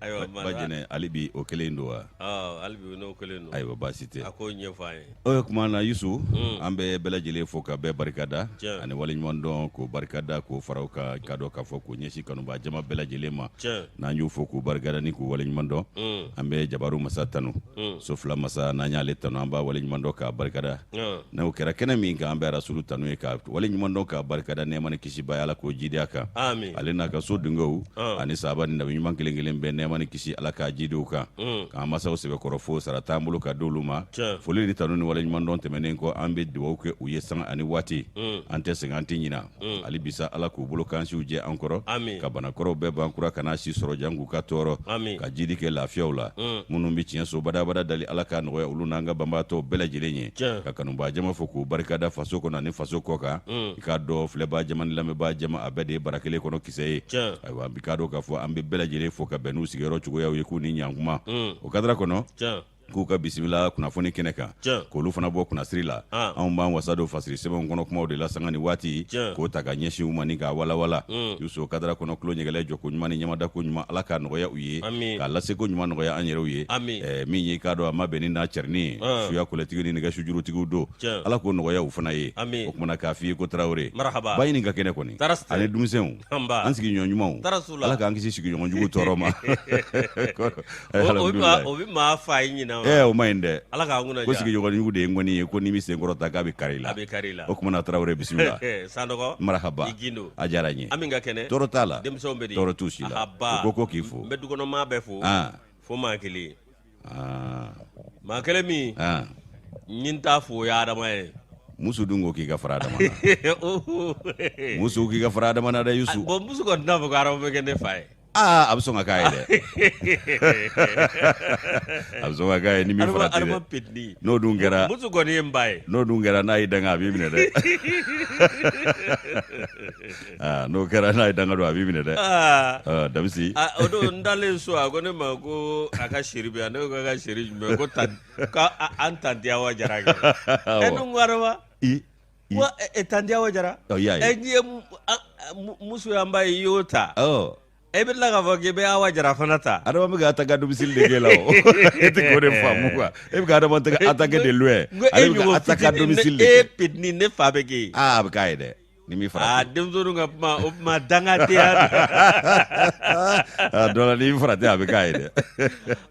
Ayiwa Bajɛnɛ, hali bi o kelen don wa? Hali bi n'o kelen don. Ayiwa, baasi tɛ. A ko ɲɛfɔ an ye. O tuma na Yusu, an bɛ bɛɛ lajɛlen fo ka bɛɛ barikada ani waleɲuman dɔn, k'o barikada k'o fara o kan, k'a dɔn k'a fɔ k'o ɲɛsin kanubaa jama bɛɛ lajɛlen ma. N'an y'u fo k'u barikada ni k'u waleɲuman dɔn, an bɛ jabaru masa tanu, so fila masa. N'an y'ale tanu, an b'a waleɲuman dɔn k'a barikada. N'o kɛra kɛnɛ min kan, an bɛ rasulu tanu ye k'a waleɲuman dɔn k'a barikada. Nɛɛma ni kisi ba, Ala k'o jidi a kan, ale n'a ka so dungew ani sahaba ni nabi ɲuman kelen kelen bɛɛ. Nɛɛma ni kisi, Ala k'a jidi u kan, k'an masaw sɛbɛkɔrɔ fo, sara t'an bolo ka d'olu ma. Foli ni tanu ni waleɲuman dɔn tɛmɛnen kɔ, an bɛ dugawu kɛ u ye sanga ani waati. An tɛ sɛgɛn, an tɛ ɲina. Hali bisa, Ala k'u bolo kansiw jɛ an kɔrɔ, ka banakɔrɔw bɛɛ ban kura kana si sɔrɔ jan k'u ka tɔɔrɔ, ka jidi kɛ lafiyaw la. Minnu bɛ tiɲɛ so badabada dali, Ala k'a nɔgɔya olu n'an ka banbaatɔw bɛɛ lajɛlen ye. Ka kanubaa jama fo k'u barikada faso kɔnɔ ani faso kɔ kan. I k'a dɔn, filɛbaa jama ni lamɛnbaa jama, a bɛɛ de ye bara kelen kɔnɔ kisɛ ye. Ayiwa, an k'a dɔn k'a fɔ an bɛ bɛɛ lajɛlen fo ka bɛn n'u sigiyɔrɔ cogoyaw ye, k'u ni ɲankuma o kadara kɔnɔ, k'u ka bisimila kunnafoni kɛnɛ kan, k'olu fana bɔ kunnasiri la. Anw b'an wasa don fasiri sɛbɛnw kɔnɔ kumaw de la sanga ni waati, k'o ta ka ɲɛsin u ma ni k'a walawala. Yusu, o kadara kɔnɔ, tulo ɲɛgɛlɛ jɔko ɲuman ni ɲamadako ɲuman, Ala k'a nɔgɔya u ye, k'a laseko ɲuman nɔgɔya an yɛrɛw ye. Min ye, k'a dɔn a ma bɛn ni n'a cɛrinni ye, suya kɔlɛtigi ni nɛgɛsujurutigiw don, Ala k'o nɔgɔya u fana ye. O kumana k'a f'i ye ko Tarawele, Baɲini ka kɛnɛ kɔni ani denmisɛnw, an sigiɲɔgɔn ɲumanw, Ala k'an kisi sigiɲɔgɔn jugu tɔɔrɔ ma. O bɛ maa fa i ɲinɛ. Ɛ, o ma ɲi dɛ. Ala k'an kunna. Ko sigiɲɔgɔn jugu de ye ŋɔni ye, ko n'i bɛ sen kɔrɔta k'a bɛ kari i la. A bɛ kari i la. O kumana Tarawele, bisimila. Sanɔgɔ. Marahaba. I Gindo. A diyara n ye. Ami ka kɛnɛ. Tɔɔrɔ t'a la. Denmisɛnw bɛ di? Tɔɔrɔ t'u si la. U ko k'i fo. N bɛ dukɔnɔmaa bɛɛ fo. Fo maa kelen. Maa kelen min ni n t'a fo, o ye Adama ye. Musu dun ko k'i ka fara Adama na. Musu k'i ka fara Adama na dɛ, Yusu. Bon, musu kɔni t'a fɔ ko Adama bɛ kɛ ne fa ye. Aa, a bɛ sɔn ka k'a ye dɛ, a bɛ sɔn ka k'a ye ni min farati dɛ. Adama petini. N'o dun kɛra. Musu kɔni ye n ba ye. N'o dun kɛra, n'a y'i danga, a b'i minɛ dɛ. Aa, n'o kɛra, n'a ye danga don, a b'i minɛ dɛ. Damisi. O don n dalen so, a ko ne ma ko a ka chérie bɛ yan. Ne ko k'a ka chérie jumɛn? Ko tan ko an tanti Awa Jara kɛ. Ɛ, ne ko Adama. I. Wa tanti Awa Jara. Ɔ, i y'a ye. Ɛ, n'i ye muso y'an ba ye, i y'o ta. E bɛ tila k'a fɔ k'i bɛ Awa Jara fana ta. Adama bɛ ka attaquer à domicile de k'e la o. E tɛ k'o de faamu quoi. E bɛ ka Adama attaquer de loin. Ale bɛ ka attaquer à domicile de kɛ. E petini, ne fa bɛ k'e ye. Aa, a bɛ k'a ye dɛ. Ni m'i farati. Aa, denmisɛnninw ka kuma, o kuma dangadenya. A dɔ la, n'i farati, a bɛ k'a ye dɛ.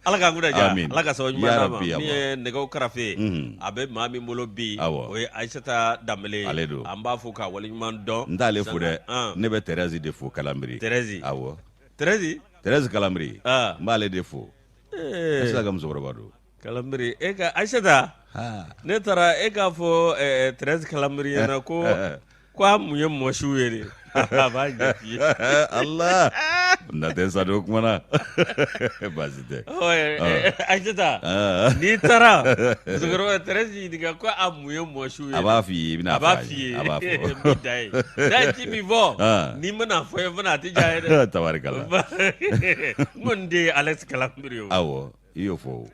Ala k'an kunna diya. Ala ka sababu ɲuman d'an ma. Min ye nɛgɛw karafe ye, a bɛ maa min bolo bi, o ye Ayisata Danbele ye. Ale don. An b'a fo k'a waleɲuman dɔn. N t'ale fo dɛ, ne bɛ Thérèse de fo, Kalanbiri. Thérèse. Awɔ. Thérèse. Thérèse Kalanbiri. N b'ale de fo. Ayisata ka musokɔrɔba don. Kalanbiri, e ka Ayisata. Ne taara e k'a fɔ Thérèse Kalanbiri ɲɛna ko a mun ye mɔsiw ye de, a b'a ɲɛf'i ye. Allah natɛ sa don kumana, baasi tɛ. Ayisata, n'i taara musokɔrɔba Thérèse ɲininka ko a mun ye mɔsiw ye. A b'a f'i ye, i bɛna a b'a f'i ye. A b'a fɔ. N b'i da ye n'a ye ci min fɔ, n'i mana fɔ ye fana, a tɛ diya ye dɛ. Tabarikala. N kɔni den ye Alex Kalanbiri ye o. Awɔ, i y'o fɔ.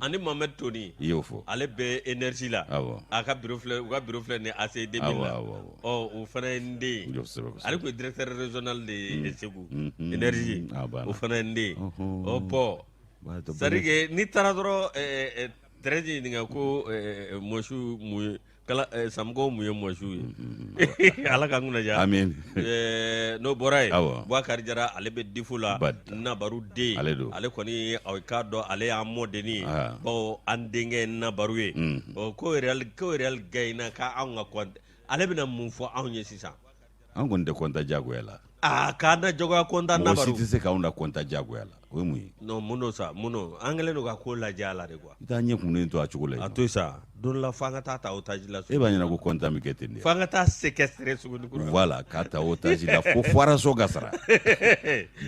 Ani Mohamed Toni. I y'o fɔ. Ale bɛ énergie la. A ka bureau filɛ, u ka bureau filɛ nin ACI 2000 la. Ɔ, o fana ye n den ye. Ale tun ye directeur régional de ye Segu énergie. O fana ye n den ye. Ɔ bon, c'est à dire que n'i taara dɔrɔn Thérèse ɲininka ko mɔsiw mun ye kala, samɔgɔw mun ye mɔsiw ye. Ala k'an kunna diya. Amin. N'o bɔra yen, Bubakari Jara, ale bɛ difu la, Nabaru den. Ale don. Ale kɔni, aw k'a dɔn, ale y'an mɔdennin ye, bawo an denkɛ ye Nabaru ye. Ɔ, ko Real gagné k'anw ka compte, ale bɛna mun fɔ anw ye sisan? An kɔni tɛ compter jagoya la. Aa, k'an na jagoya compter. Mɔgɔ si tɛ se k'anw da compter jagoya la. O ye mun ye? Non, mun don sa, mun don? An kɛlen don ka ko lajɛ a la de quoi. I t'a ɲɛ kunnen to a cogo la. A to yen sa, don dɔ la f'an ka taa ta otage la. E b'a ɲɛna ko compter bɛ kɛ ten de. F'an ka taa séquestrer Sogonikura. Voilà, k'a ta otage la fo rançon ka sara.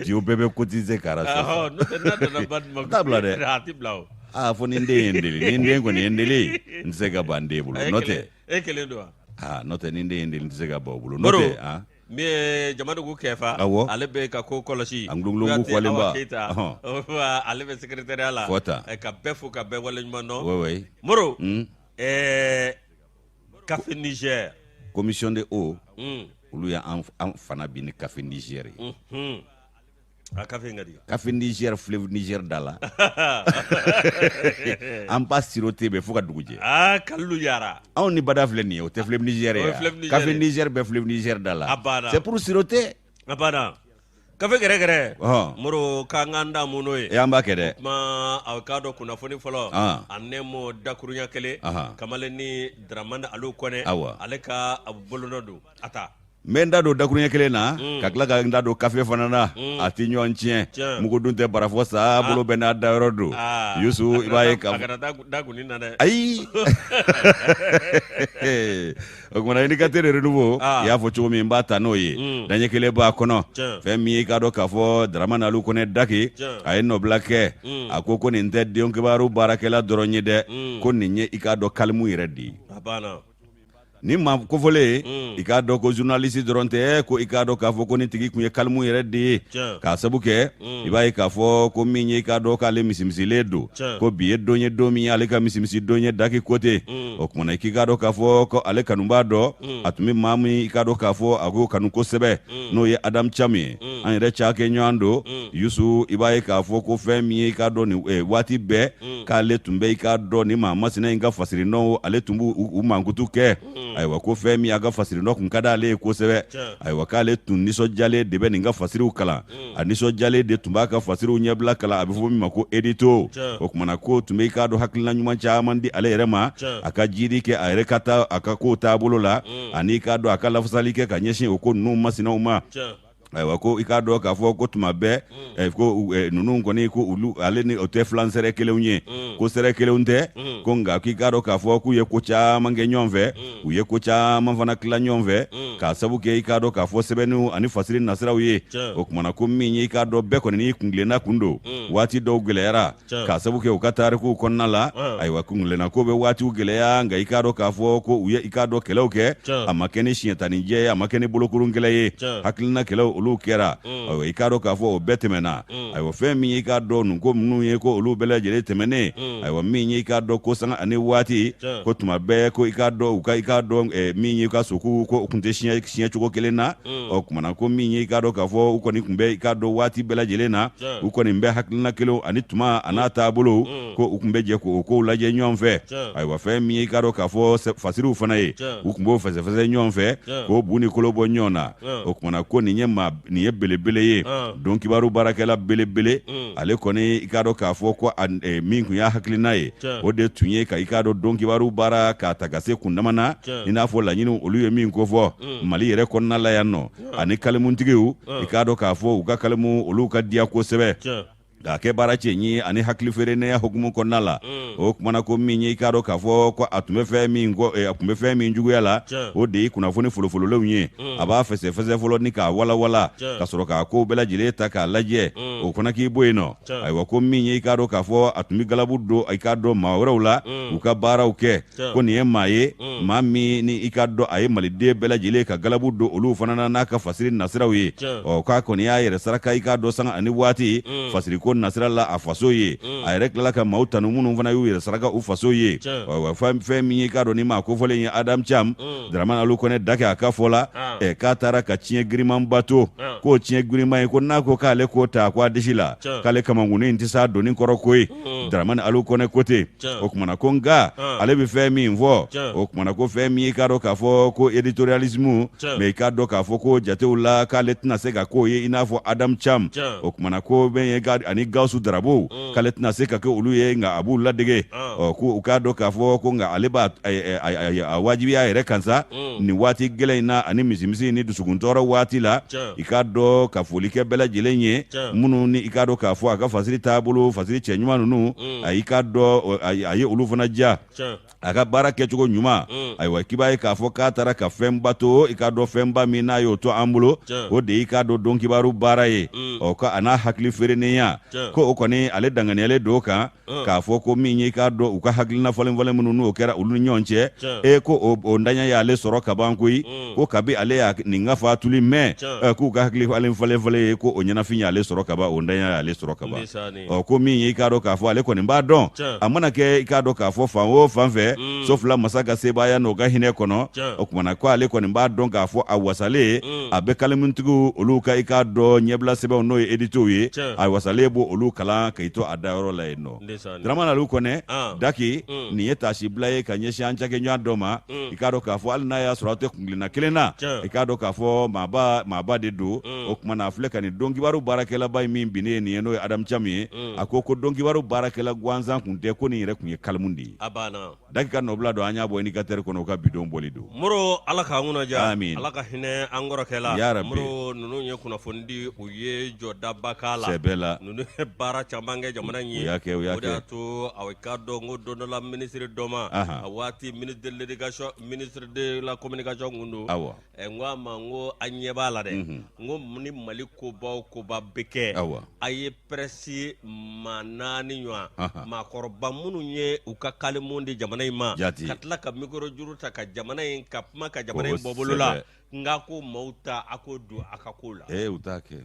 Diyo bɛɛ bɛ cotiser ka rançon sara. N'o tɛ, n'a nana ba ma. T'a bila dɛ. A tɛ bila o. Aa, fo ni n den ye n deli. Ni n den kɔni ye n deli, n tɛ se ka ban n den bolo. N'o tɛ. E kelen don wa? Aa, n'o tɛ, ni n den ye n deli, n tɛ se ka ban o bolo. N'o tɛ, aa. Min ye Jamadugu Kɛfa, ale bɛ ka ko kɔlɔsi. An gulongu Awa Keyita, ale bɛ secrétariat la. Fɔ tan. Ka bɛɛ fo ka bɛɛ waleɲuman dɔn. Oui, oui. Moro, Café Niger. Commission de eau, olu y'an fana bi ni Café Niger ye. A kafe in ka di. Café Niger, fleuve Niger da la. An b'a siroter bɛ fo ka dugu jɛ. Aa, Kalilu yara. Anw ni bada filɛ nin ye, o tɛ fleuve Niger ye O ye wa? fleuve Niger Café ye. Niger bɛ fleuve Niger da la. A banna. C'est pour siroter. A banna. Kafe gɛrɛgɛrɛ. Ɔhɔn. Moro, k'an k'an da mun n'o ye. E, an b'a kɛ dɛ. Kuma a k'a dɔn kunnafoni fɔlɔ. Ah. A nɛmo dakurunya kelen. Ahan. Kamalen ni Dramane Alu Kɔnɛ. Awɔ. Ale ka a bolonɔ don. A ta. N bɛ n da don dakuruɲɛ kelen na ka tila ka n da don kafe fana na, a tɛ ɲɔgɔn tiɲɛ. Tiɲɛ. Mugu dun tɛ barafɔ sa, bolo bɛɛ n'a dayɔrɔ don. Aa, Yusu, i b'a ye a kana taa da kunni na dɛ. Ayi, o kumana indicateur de renouveau. Ah. I y'a fɔ cogo min, n b'a ta n'o ye. Daɲɛ kelen b'a kɔnɔ. Tiɲɛ. Fɛn min ye, i k'a dɔn k'a fɔ Dramane Alu Kɔnɛ Dake, Tiɲɛ. a ye nɔbila kɛ. A ko ko nin tɛ don kibaru baarakɛla dɔrɔn ye dɛ, ko nin ye i k'a dɔn kalimu yɛrɛ de ye. A banna. Ni maa kofɔlen, i k'a dɔn ko journaliste dɔrɔn tɛ, ko i k'a dɔn k'a fɔ ko nin tigi tun ye kalimu yɛrɛ de ye. Tiɲɛ. K'a sabu kɛ, i b'a ye k'a fɔ ko min ye, i k'a dɔn k'ale misimisilen don. Tiɲɛ. Ko bi ye don ye, don min ye ale ka misimisi don ye, Daki kote. O kumana, k'i k'a dɔn k'a fɔ ko ale kanubaa dɔ, a tun bɛ maa min, i k'a dɔn k'a fɔ a k'o kanu kosɛbɛ, n'o ye Adam Cham ye, an yɛrɛ cakɛ ɲɔgɔn don. Yusu, i b'a ye k'a fɔ ko fɛn min ye, i k'a dɔn nin waati bɛɛ k'ale tun bɛ, i k'a dɔn ni maa masina in ka fasirinɔw, ale tun b'u u mankutu kɛ. Ayiwa, ko fɛn min a ka fasirinɔ tun ka d'ale ye kosɛbɛ. Ayiwa, k'ale tun nisɔndiyalen de bɛ nin ka fasiriw kalan, a nisɔndiyalen de tun b'a ka fasiriw ɲɛbila kalan, a bɛ fɔ min ma ko édito. O kumana, ko tun bɛ, i k'a dɔn, hakilina ɲuman caman di ale yɛrɛ ma, a ka jidi kɛ a yɛrɛ ka taa a ka kow taabolo la, ani i k'a dɔn a ka lafasali kɛ ka ɲɛsin o ko ninnu masinaw ma. Ayiwa, ko i k'a dɔn k'a fɔ ko tuma bɛɛ ko ninnu kɔni, ko olu ale ni o tɛ filan sɛrɛ kelenw ye, ko sɛrɛ kelenw tɛ, ko nka k'i k'a dɔn k'a fɔ k'u ye ko caman kɛ ɲɔgɔn fɛ, u ye ko caman fana tila ɲɔgɔn fɛ, k'a sabu kɛ, i k'a dɔn k'a fɔ sɛbɛnniw ani fasiri nasiraw ye. O kumana, ko min ye, i k'a dɔn bɛɛ kɔni n'i kuntilenna kun don, waati dɔw gɛlɛyara k'a sabu kɛ u ka tarikuw kɔnɔna la. Ayiwa, kuntilenna ko bɛ waatiw gɛlɛya, nka i k'a dɔn k'a fɔ ko u ye, i k'a dɔn, kɛlɛw kɛ. A ma kɛ ni siɲɛtaninjɛ ye, a ma kɛ ni bolokurun kɛlɛ ye, hakilina kɛlɛw olu kɛra. Ayiwa, i k'a dɔn k'a fɔ o bɛɛ tɛmɛna. Ayiwa, fɛn min ye, i k'a dɔn nin ko minnu ye, ko olu bɛɛ lajɛlen tɛmɛnen. Ayiwa, min ye, i k'a dɔn ko sanga ani waati, ko tuma bɛɛ ko i k'a dɔn u ka, i k'a dɔn min ye, i ka sokuw ko u tun tɛ siɲɛ cogo kelen na. Ɔ kumana, ko min ye, i k'a dɔn k'a fɔ u kɔni tun bɛ, i k'a dɔn, waati bɛɛ lajɛlen na, u kɔni bɛ hakilina kelenw ani tuma a n'a taabolo, ko u tun bɛ jɛ k'o kow lajɛ ɲɔgɔn fɛ. Ayiwa, fɛn min ye, i k'a dɔn k'a fɔ fasiriw fana ye, u tun b'o fɛsɛfɛsɛ ɲɔgɔn fɛ k'o bu ni kolo bɔ ɲɔgɔn na. O kumana, ko nin ye maa nin ye belebele ye, don kibaru baarakɛla belebele. Ale kɔni, i k'a dɔn k'a fɔ ko min tun y'a hakilina ye, o de tun ye ka, i k'a dɔn, don kibaru baara k'a ta ka se kundama na, i n'a fɔ laɲiniw olu ye min kofɔ Mali yɛrɛ kɔnɔna la yan nɔ, ani kalimutigiw, i k'a dɔn k'a fɔ u ka kalimu olu ka diya kosɛbɛ, k'a kɛ baara cɛ ye ani hakili feerenenya hukumu kɔnɔna la. O kumana, ko min ye, i k'a dɔn k'a fɔ ko a tun bɛ fɛn min kɔ, a tun bɛ fɛn min juguya la, o de ye kunnafoni folofololenw ye. A b'a fɛsɛfɛsɛ fɔlɔ ni k'a walawala, ka sɔrɔ k'a kow bɛɛ lajɛlen ta k'a lajɛ, o fana k'i bɔ yen nɔ. Ayiwa, ko min ye, i k'a dɔn k'a fɔ a tun bɛ galabu don, i k'a dɔn, maa wɛrɛw la u ka baaraw kɛ. Ko nin ye maa ye, maa min ni i k'a dɔn a ye maliden bɛɛ lajɛlen ka galabu don olu fana na n'a ka fasiri nasiraw ye. Ɔ, k'a kɔni y'a yɛrɛ saraka, i k'a dɔn, sanga ani waati fasiriko nasira la a faso ye. A yɛrɛ tilala ka maaw tanu minnu fana y'u yɛrɛ saraka u faso ye. Fɛn min ye, i k'a dɔn, ni maa kofɔlen ye Adam Cham, Dramane Alu Kɔnɛ Dake a ka fɔ la, k'a taara ka tiɲɛ girimanba to. K'o tiɲɛ giriman ye, ko n'a ko k'ale k'o ta ko a disi la, k'ale kamankunnin tɛ s'a doni kɔrɔ koyi. Dramane Alu Kɔnɛ ko ten. O kumana, ko nka ale bɛ fɛn min fɔ, o kumana, ko fɛn min ye, i k'a dɔn k'a fɔ ko éditorialisme, mais i k'a dɔn k'a fɔ ko jatew la, k'ale tɛna se ka k'o ye i n'a fɔ Adam Cham. O kumana, ko bɛ ye ani Gawusu Darabow, k'ale tɛna se ka kɛ olu ye, nka a b'u ladege. Ɔ, ko u k'a dɔn k'a fɔ ko nka ale b'a a wajibiya yɛrɛ kan sa nin waati gɛlɛn in na, ani misimisi ni dusukuntɔɔrɔ waati la, i k'a dɔn ka foli kɛ bɛɛ lajɛlen ye minnu ni i k'a dɔn k'a fɔ a ka fasiri taabolo, fasiri cɛ ɲuman ninnu, a y'i k'a dɔn a ye olu fana diya, a ka baara kɛcogo ɲuman. Ayiwa, k'i b'a ye k'a fɔ k'a taara ka fɛnba to, i k'a dɔn, fɛnba min n'a y'o to an bolo, o de y'i k'a dɔn don kibaru baara ye. Ɔ, ko a n'a hakili feerenenya, ko o kɔni ale danganiyalen don o kan k'a fɔ ko min ye i k'a dɔn u ka hakilina falen falen minnu n'o kɛra olu ni ɲɔgɔn cɛ e ko o ntanya y'ale sɔrɔ kaban koyi ko kabi ale y'a nin ka fatuli mɛn k'u ka hakili falen falen falen ye ko o ɲɛnafin y'ale sɔrɔ kaban o ntanya y'ale sɔrɔ kaban ɔ ko min ye i k'a dɔn k'a fɔ ale kɔni b'a dɔn a mana kɛ i k'a dɔn k'a fɔ fan o fan fɛ so fila masa ka sebaaya n'o ka hinɛ kɔnɔ o tuma na ko ale kɔni b'a dɔn k'a fɔ a wasalen a bɛ kalimutigiw olu ka i k'a dɔn ɲɛbila sɛbɛnw n'o ye editow ye a wasalen b'o olu kalan k'i to a dayɔrɔ la yen nɔ Dramane Aliou Kɔnɛ daki nin ye taasibila ye ka ɲɛsin an cakɛɲɔgɔn dɔ ma i k'a dɔn k'a fɔ hali n'a y'a sɔrɔ aw tɛ kuntilenna kelen na i k'a dɔn k'a fɔ maaba maaba de don o tuma na a filɛ ka nin donkibaru baarakɛlaba in min binnen ye nin ye n'o ye Adamu Camu ye a ko ko donkibaru baarakɛla gansan kun tɛ ko nin yɛrɛ tun ye kalimu de ye Daki ka nɔbila don an y'a bɔ Indicateur kɔnɔ u ka bi don bɔli don. Moro Ala k'an kunna diya. Amin. Ala ka hinɛ an kɔrɔkɛ la. Ya Rabi. Moro ninnu ye kunnafoni di u ye jɔdaba k'a la. Sɛbɛ la. Ninnu ye baara caman kɛ jamana in ye. U y'a kɛ u y'a kɛ. O de y'a to aw k'a dɔn ko don dɔ la minisiri dɔ ma. Ahan. A waati ministre de l'éducation ministre de la communication kun don. Awɔ. N ko a ma n ko an ɲɛ b'a la dɛ n ko ni mali koba o koba bɛ kɛ a ye presse maa naani ɲɔgɔn maakɔrɔba minnu ye u ka kalimu di jamana in ma ka tila ka mikoro juru ta ka jamana in ka kuma ka jamana in bɔ bolo la n k'a ko maaw ta a ko don a ka ko la u t'a kɛ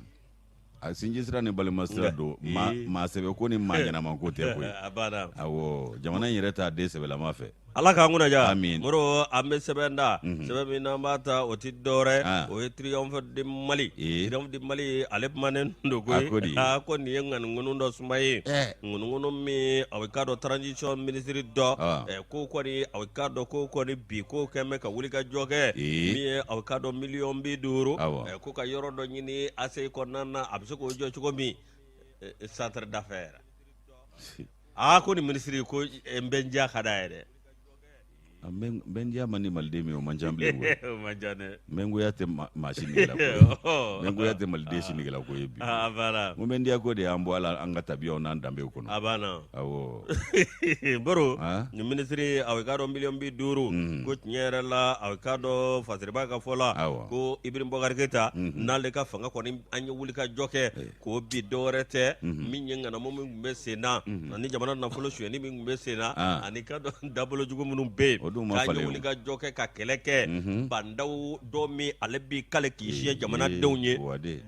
a sinji sira ni balima sira don maa sɛbɛ ko ni maa ɲɛnama ko tɛ koyi awɔ jamana in yɛrɛ t'a den sɛbɛlama fɛ ala k'an kunna diya amin moro an bɛ sɛbɛn da sɛbɛn min n'an b'a ta o tɛ dɔwɛrɛ o ye Triomphe du Mali Triomphe du Mali ale kumanen don koyi aa ko nin ye ŋunuŋunu dɔ suma ye ŋunuŋunu min a bɛ k'a dɔn transition minisiri dɔ ko kɔni a bɛ k'a dɔn ko kɔni bi ko kɛn bɛ ka wuli ka jɔ kɛ min ye a bɛ k'a dɔn miliyɔn 50 ko ka yɔrɔ dɔ ɲini ACI kɔnɔna na a bɛ se k'o jɔ cogo min centre d'affaires aa ko ni minisiri ko n bɛ n diya ka d'a ye dɛ n bɛ n diya man di maliden min o man ca bilen koyi o man ca dɛ n bɛ n goya tɛ maa si negela ko ye n bɛ n goya tɛ maliden si negela ko ye bi a banna n ko n bɛ n diya ko de y'an bɔ a la an ka tabiyaw n'an danbew kɔnɔ a banna awɔ baro nin minisiri a k'a dɔn miliyɔn 50 ko tiɲɛ yɛrɛ la a k'a dɔn Fasiriba ka fɔ la ko Ibrahim Boubacar Keita n'ale ka fanga kɔni an ye wuli ka jɔ kɛ k'o bin dɔwɛrɛ tɛ min ye ŋanamu min tun bɛ sen na ani jamana nafolo sonyɛni min tun bɛ sen na ani k'a dɔn dabolo jugu minnu bɛ yen k'an ye wuli ka jɔ kɛ ka kɛlɛ kɛ Ba Ndaw dɔ min ale b'i kale k'i siɲɛ jamanadenw ye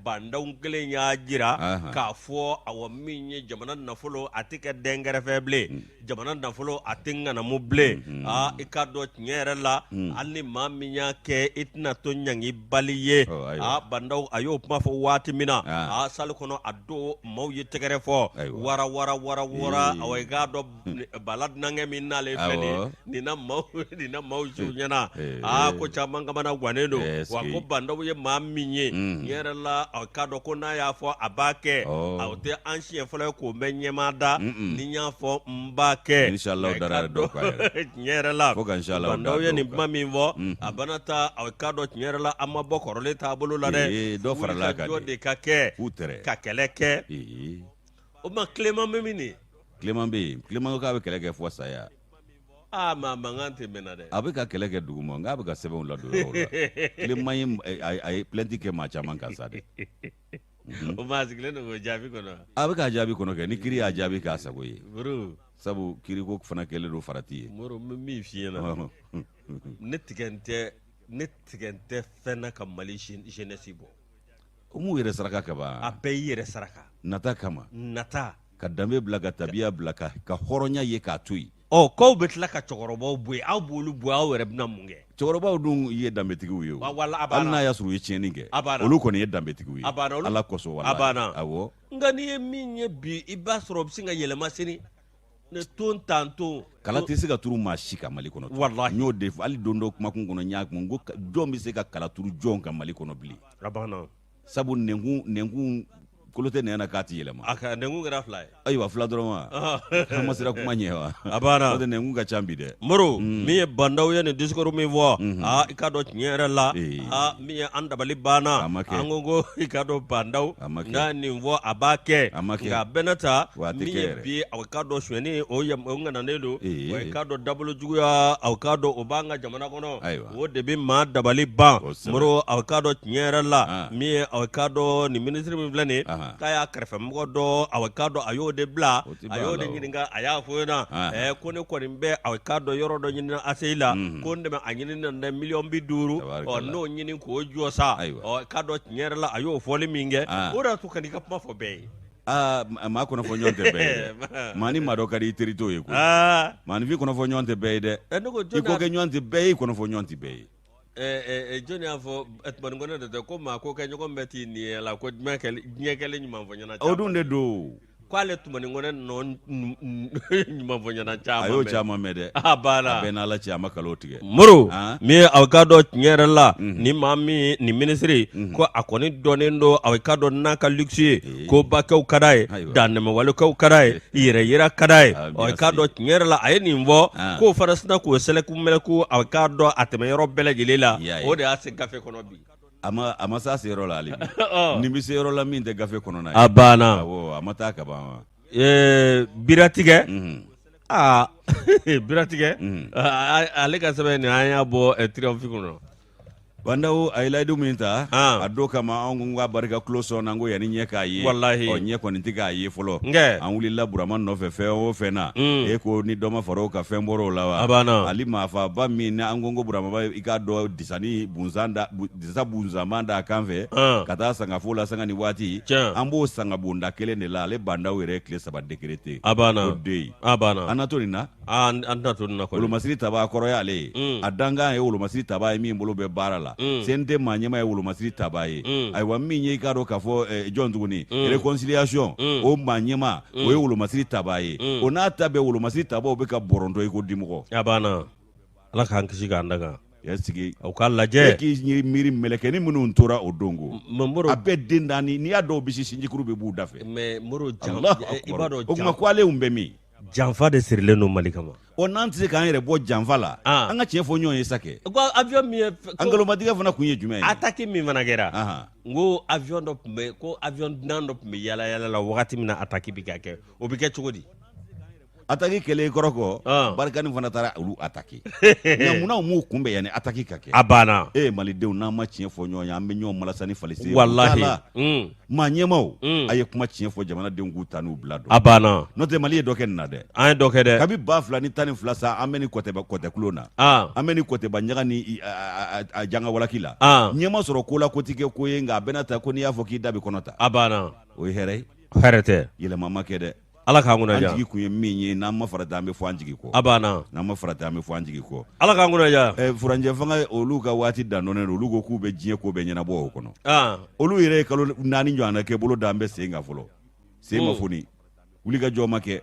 Ba Ndaw kelen y'a jira k'a fɔ awa min ye jamana nafolo a tɛ kɛ dɛnkɛrɛfɛ bilen jamana nafolo a tɛ ŋanamu bilen aa i k'a dɔn tiɲɛ yɛrɛ la hali ni maa min y'a kɛ i tɛna to ɲangibali ye aa Ba Ndaw a y'o kuma fɔ waati min na aa salle kɔnɔ a don maaw ye tɛgɛrɛ fɔ wara wara wara wara awa i k'a dɔn bala dunankɛ min n'ale filɛ nin ye nin na maaw nin na maaw siw ɲɛna aa ko caman kamana gannen don wa ko Ba Ndaw ye maa min ye tiɲɛ yɛrɛ la a k'a dɔn ko n'a y'a fɔ a b'a kɛ o tɛ an siɲɛ fɔlɔ ye k'o mɛn ɲɛmaa da ni n y'a fɔ n b'a kɛ tiɲɛ yɛrɛ la Ba Ndaw ye nin kuma min fɔ a bana ta a k'a dɔn tiɲɛ yɛrɛ la an ma bɔ kɔrɔlen taabolo la dɛ dɔ farala kan de ka kɛ ka kɛlɛ kɛ o ma Clément bɛ min de Clément bɛ yen Clément ko k'a bɛ kɛlɛ kɛ fo saya aa mais a mankan tɛ mɛnna dɛ a bɛ ka kɛlɛ kɛ dugu ma nka a bɛ ka sɛbɛnw ladon yɔrɔw la Clément ye a ye plainte kɛ maa caman kan sa dɛ o ma a sigilen don k'o jaabi kɔnɔ a bɛ k'a jaabi kɔnɔ kɛ ni kiri y'a jaabi k'a sago ye Moro sabu kiriko fana kɛlen don farati ye Moro n bɛ min f'i ɲɛna ne tigɛ tɛ ne tigɛ tɛ fɛn na ka Mali jeunesse bɔ u m'u yɛrɛ saraka ka ban a bɛɛ y'i yɛrɛ saraka nata kama nata ka danbe bila ka tabiya bila ka hɔrɔnya ye k'a to yen ɔ k'aw bɛ tila ka cɛkɔrɔbaw bɔ yen aw b'olu bɔ aw yɛrɛ bɛna mun kɛ cɛkɔrɔbaw dun ye danbetigiw ye hali n'a y'a sɔrɔ u ye tiɲɛni kɛ olu kɔni ye danbetigiw ye ala kosɔn wala a banna awɔ nka n'i ye min ye bi i b'a sɔrɔ o bɛ sin ka yɛlɛma sini ne ton tan ton kala tɛ se ka turu maa si kan mali kɔnɔ walahi n y'o de fɔ hali don dɔ kumakun kɔnɔ n y'a kuma n ko jɔn bɛ se ka kala turu jɔn kan mali kɔnɔ bilen a banna sabu nɛnkun nɛnkun kolo tɛ nɛn na k'a ti yɛlɛma a ka nɛnkun kɛra fila ye ayiwa fila dɔrɔn wa an ma siran kuma ɲɛ wa a banna n'o tɛ nɛnkun ka ca bi dɛ moro min ye Ba Ndaw ye nin discours min fɔ aa i k'a dɔn tiɲɛ yɛrɛ la aa min ye an dabali banna A ma kɛ. an ko ko i k'a dɔn Ba Ndaw A ma kɛ. n'a nin fɔ a b'a kɛ A ma kɛ. nka a bɛɛ n'a ta Wa a tɛ min kɛ ye yɛrɛ. bi a k'a dɔn sonyɛni o o ŋananen don Ee. wa i k'a dɔn dabolo juguya a k'a dɔn o b'an ka jamana kɔnɔ Ayiwa. o de bɛ maa dabali ban Kosɛbɛ. moro a k'a dɔn tiɲɛ yɛrɛ la Ah. min ye a k'a dɔn nin minisiri min filɛ nin ye Ahan. K'a y'a kɛrɛfɛmɔgɔ dɔ, awa k'a dɔn a y'o de bila, a y'o de ɲininka, a y'a fɔ ɲɛna ko ne kɔni bɛ, awa k'a dɔn yɔrɔ dɔ ɲinina ACI la, ko n dɛmɛ a ɲini na dɛ 50 miliyɔn, ɔ n'o ɲini k'o jɔ sa, ɔ k'a dɔn tiɲɛ yɛrɛ la a y'o fɔli min kɛ, o de y'a to kan'i ka kuma fɔ bɛɛ ye. Aa, maa kɔnɔfɔ ɲɔgɔn tɛ bɛɛ ye dɛ. Maa ni maa dɔ ka di i teri t'o ye koyi. Maaninfin kɔnɔfɔ ɲɔgɔn tɛ bɛɛ ye dɛ. I ko kɛ ɲɔgɔn tɛ bɛɛ ye, i kɔnɔfɔ ɲɔgɔn tɛ bɛɛ ye. Jɔn y'a fɔ Tumani Kɔnɛ de tɛ ko maa ko kɛ ɲɔgɔn bɛɛ t'i nin la ko diɲɛ kɛlen ɲumanfɔ-n-ɲɛna o dun de don. K'ale Tumani Kɔnɛ nɔ ɲumanfɔ-n-ɲɛna caman a y'o caman mɛn dɛ. A banna. A bɛɛ n'Ala cɛ a ma nkalon tigɛ. Moro min ye aw k'a dɔn tiɲɛ yɛrɛ la ni maa min nin minisiri ko a kɔni dɔnnen don aw k'a dɔn n'a ka luxe ye, ko bakɛw ka d'a ye, dantɛmɛwalekɛw ka d'a ye, yɛrɛ yira ka d'a ye. Ɔ i k'a dɔn tiɲɛ yɛrɛ la a ye nin fɔ, k'o fana sinna k'o sɛlɛku mɛlɛku aw k'a dɔn a tɛmɛ yɔrɔ bɛɛ lajɛlen la. O de y'a se gafe kɔnɔ bi. A ma se a seyɔrɔ la hali bi. Nin bɛ se yɔrɔ la min tɛ gafe kɔnɔna ye. A banna. Awɔ, a ma taa ka ban wa? Biratigɛ aa biratigɛ ale ka sɛbɛn nin an y'a bɔ Triomphe kɔnɔ. Ba Ndaw a ye layidu min ta a don kama, anw ko k'a barika tulo sɔn na, ko yanni ɲɛ k'a ye. Walahi. Ɔ ɲɛ kɔni tɛ k'a ye fɔlɔ. Nkɛ. An wulila Burama nɔfɛ fɛn o fɛn na. E ko ni dɔ ma fara o kan, fɛn bɔra o la wa? A banna. Ali maafaba min ni an ko Burama ba, i k'a dɔn disa ni bunsan da, disa bunsanman da a kan fɛ. Ka taa sangafo la sanga ni waati. Tiɲɛ. An b'o sangabonda kelen de la, ale Ba Ndaw yɛrɛ ye tile 3 décrété. A banna. O de ye. A banna. An na to nin na. An tɛna to nin na kɔni. Wolomasiri tabaa kɔrɔ y'ale ye. A dankan ye wolomasiri tabaa ye min bolo bɛ baara la. CNT maa ɲɛmaa ye wolomasiri tabaa ye. Ayiwa min ye i k'a dɔn k'a fɔ jɔn tuguni, réconciliation o maa ɲɛmaa, o ye wolomasiri tabaa ye. O n'a ta bɛɛ, wolomasiri tabaaw bɛ ka bɔrɔntɔ i ko dimɔgɔ. A banna. Ala k'an kisi k'an danga. Ya sigi. U k'a lajɛ. E k'i miiri mɛlɛkɛnin minnu tora o don ko. A bɛɛ den naani, n'i y'a dɔw bisi sinjikuru bɛ b'u da fɛ. Mais Moro, i b'a dɔn. O tuma ko ale bɛ min? Janfa de sirilen don Mali kama. Ɔ n'an tɛ se k'an yɛrɛ bɔ janfa la, an ka tiɲɛ fɔ ɲɔgɔn ye sa kɛ. Ko avion min ye. An nkalonmatigɛ fana kun ye jumɛn ye? Attaque min fana kɛra. N ko avion dɔ tun bɛ, ko avion dunan dɔ tun bɛ yaala yaala la wagati min na attaque bɛ ka kɛ, o bɛ kɛ cogo di? Attaque kɛlen kɔrɔ kɔ, Barkhane fana taara olu attaquer. Nka munna u m'u kunbɛn yanni attaque ka kɛ? A banna. E Malidenw, n'an ma tiɲɛ fɔ ɲɔgɔn ye, an bɛ ɲɔgɔn malasa ni falisi ye. Walahi. Maa ɲɛmaw, a ye kuma tiɲɛ fɔ jamanadenw k'u ta n'u bila dɔn. A banna. N'o tɛ Mali ye dɔ kɛ nin na dɛ. An ye dɔ kɛ dɛ. Kabi 2012 sa, an bɛ nin kɔtɛkulon na. An bɛ nin kɔtɛba ɲaga ni a janga walaki la. Ɲɛ ma sɔrɔ ko la, ko tɛ kɛ ko ye, nka a bɛna ta ko n'i y'a fɔ k'i da bɛ kɔnɔ ta. A banna. O ye hɛrɛ ye? Hɛrɛ tɛ. Yɛlɛma ma kɛ dɛ. Ala k'an kunna diya. An jigi kun ye min ye, n'an ma farati an bɛ fɔ an jigi kɔ. A banna. N'an ma farati an bɛ fɔ an jigi kɔ. Ala k'an kunna diya. Ɛ furancɛ fanga olu ka waati dandɔnnen don, olu ko k'u bɛ diɲɛ ko bɛɛ ɲɛnabɔ o kɔnɔ. Olu yɛrɛ ye kalo 4 ɲɔgɔnna kɛ bolo da an bɛ sen kan fɔlɔ. Sen ma foni. Wulikajɔ ma kɛ.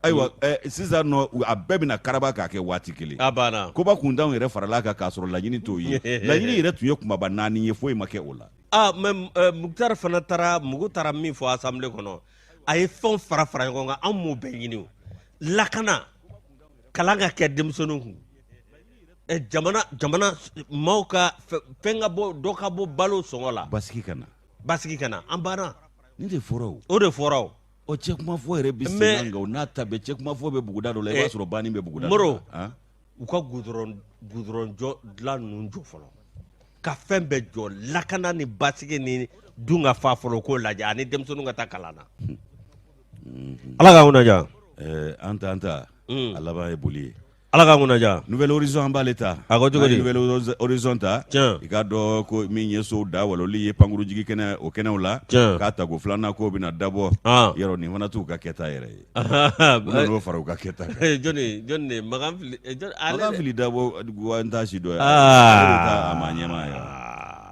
Ayiwa sisan nɔ a bɛɛ bɛna karaba k'a kɛ waati kelen. A banna. Koba kuntanw yɛrɛ farala a kan k'a sɔrɔ laɲini t'o ye. Laɲini yɛrɛ tun ye kunbaba 4 ye, foyi ma kɛ o la. Aa mais Mukutari fana taara mugu taara min fɔ assemblée kɔnɔ, a ye fɛnw fara fara ɲɔgɔn kan, an m'o bɛɛ ɲini. O lakana, kalan ka kɛ denmisɛnninw kun, jamana jamana maaw ka fɛn ka bɔ, dɔ ka bɔ balo sɔngɔ la, basigi ka na, basigi ka na, an banna. Nin de fɔra o. O de fɔra o. Ɔ cɛ kuma fɔ yɛrɛ bɛ sen na, nka o n'a ta bɛɛ cɛ kuma fɔ bɛ buguda dɔ la, i b'a sɔrɔ banni bɛ buguda dɔ la. Moro, u ka goudron jɔ dilan ninnu jɔ fɔlɔ, ka fɛn bɛɛ jɔ, lakana ni basigi ni dun ka fa fɔlɔ, k'o lajɛ, ani denmisɛnninw ka taa kalan na. Ala k'an kunna diya. An ta an ta a laban ye boli ye. Ala k'an kunna diya. Nouvel Horizon an b'ale ta. A ko cogo di? Nouvel Horizon ta. Tiɲɛ. I k'a dɔn ko min ye sow da waloli ye pankurujigi kɛnɛ o kɛnɛw la. Tiɲɛ. K'a tako filanan k'o bɛna dabɔ. Yɔrɔ nin fana t'u ka kɛta yɛrɛ ye. U nan'o fara u ka kɛta kan. Jɔni jɔni de Makan Fili ale Makan Fili dabɔ wa n t'a si dɔn. Ale de t'a a maa ɲɛmaa ye.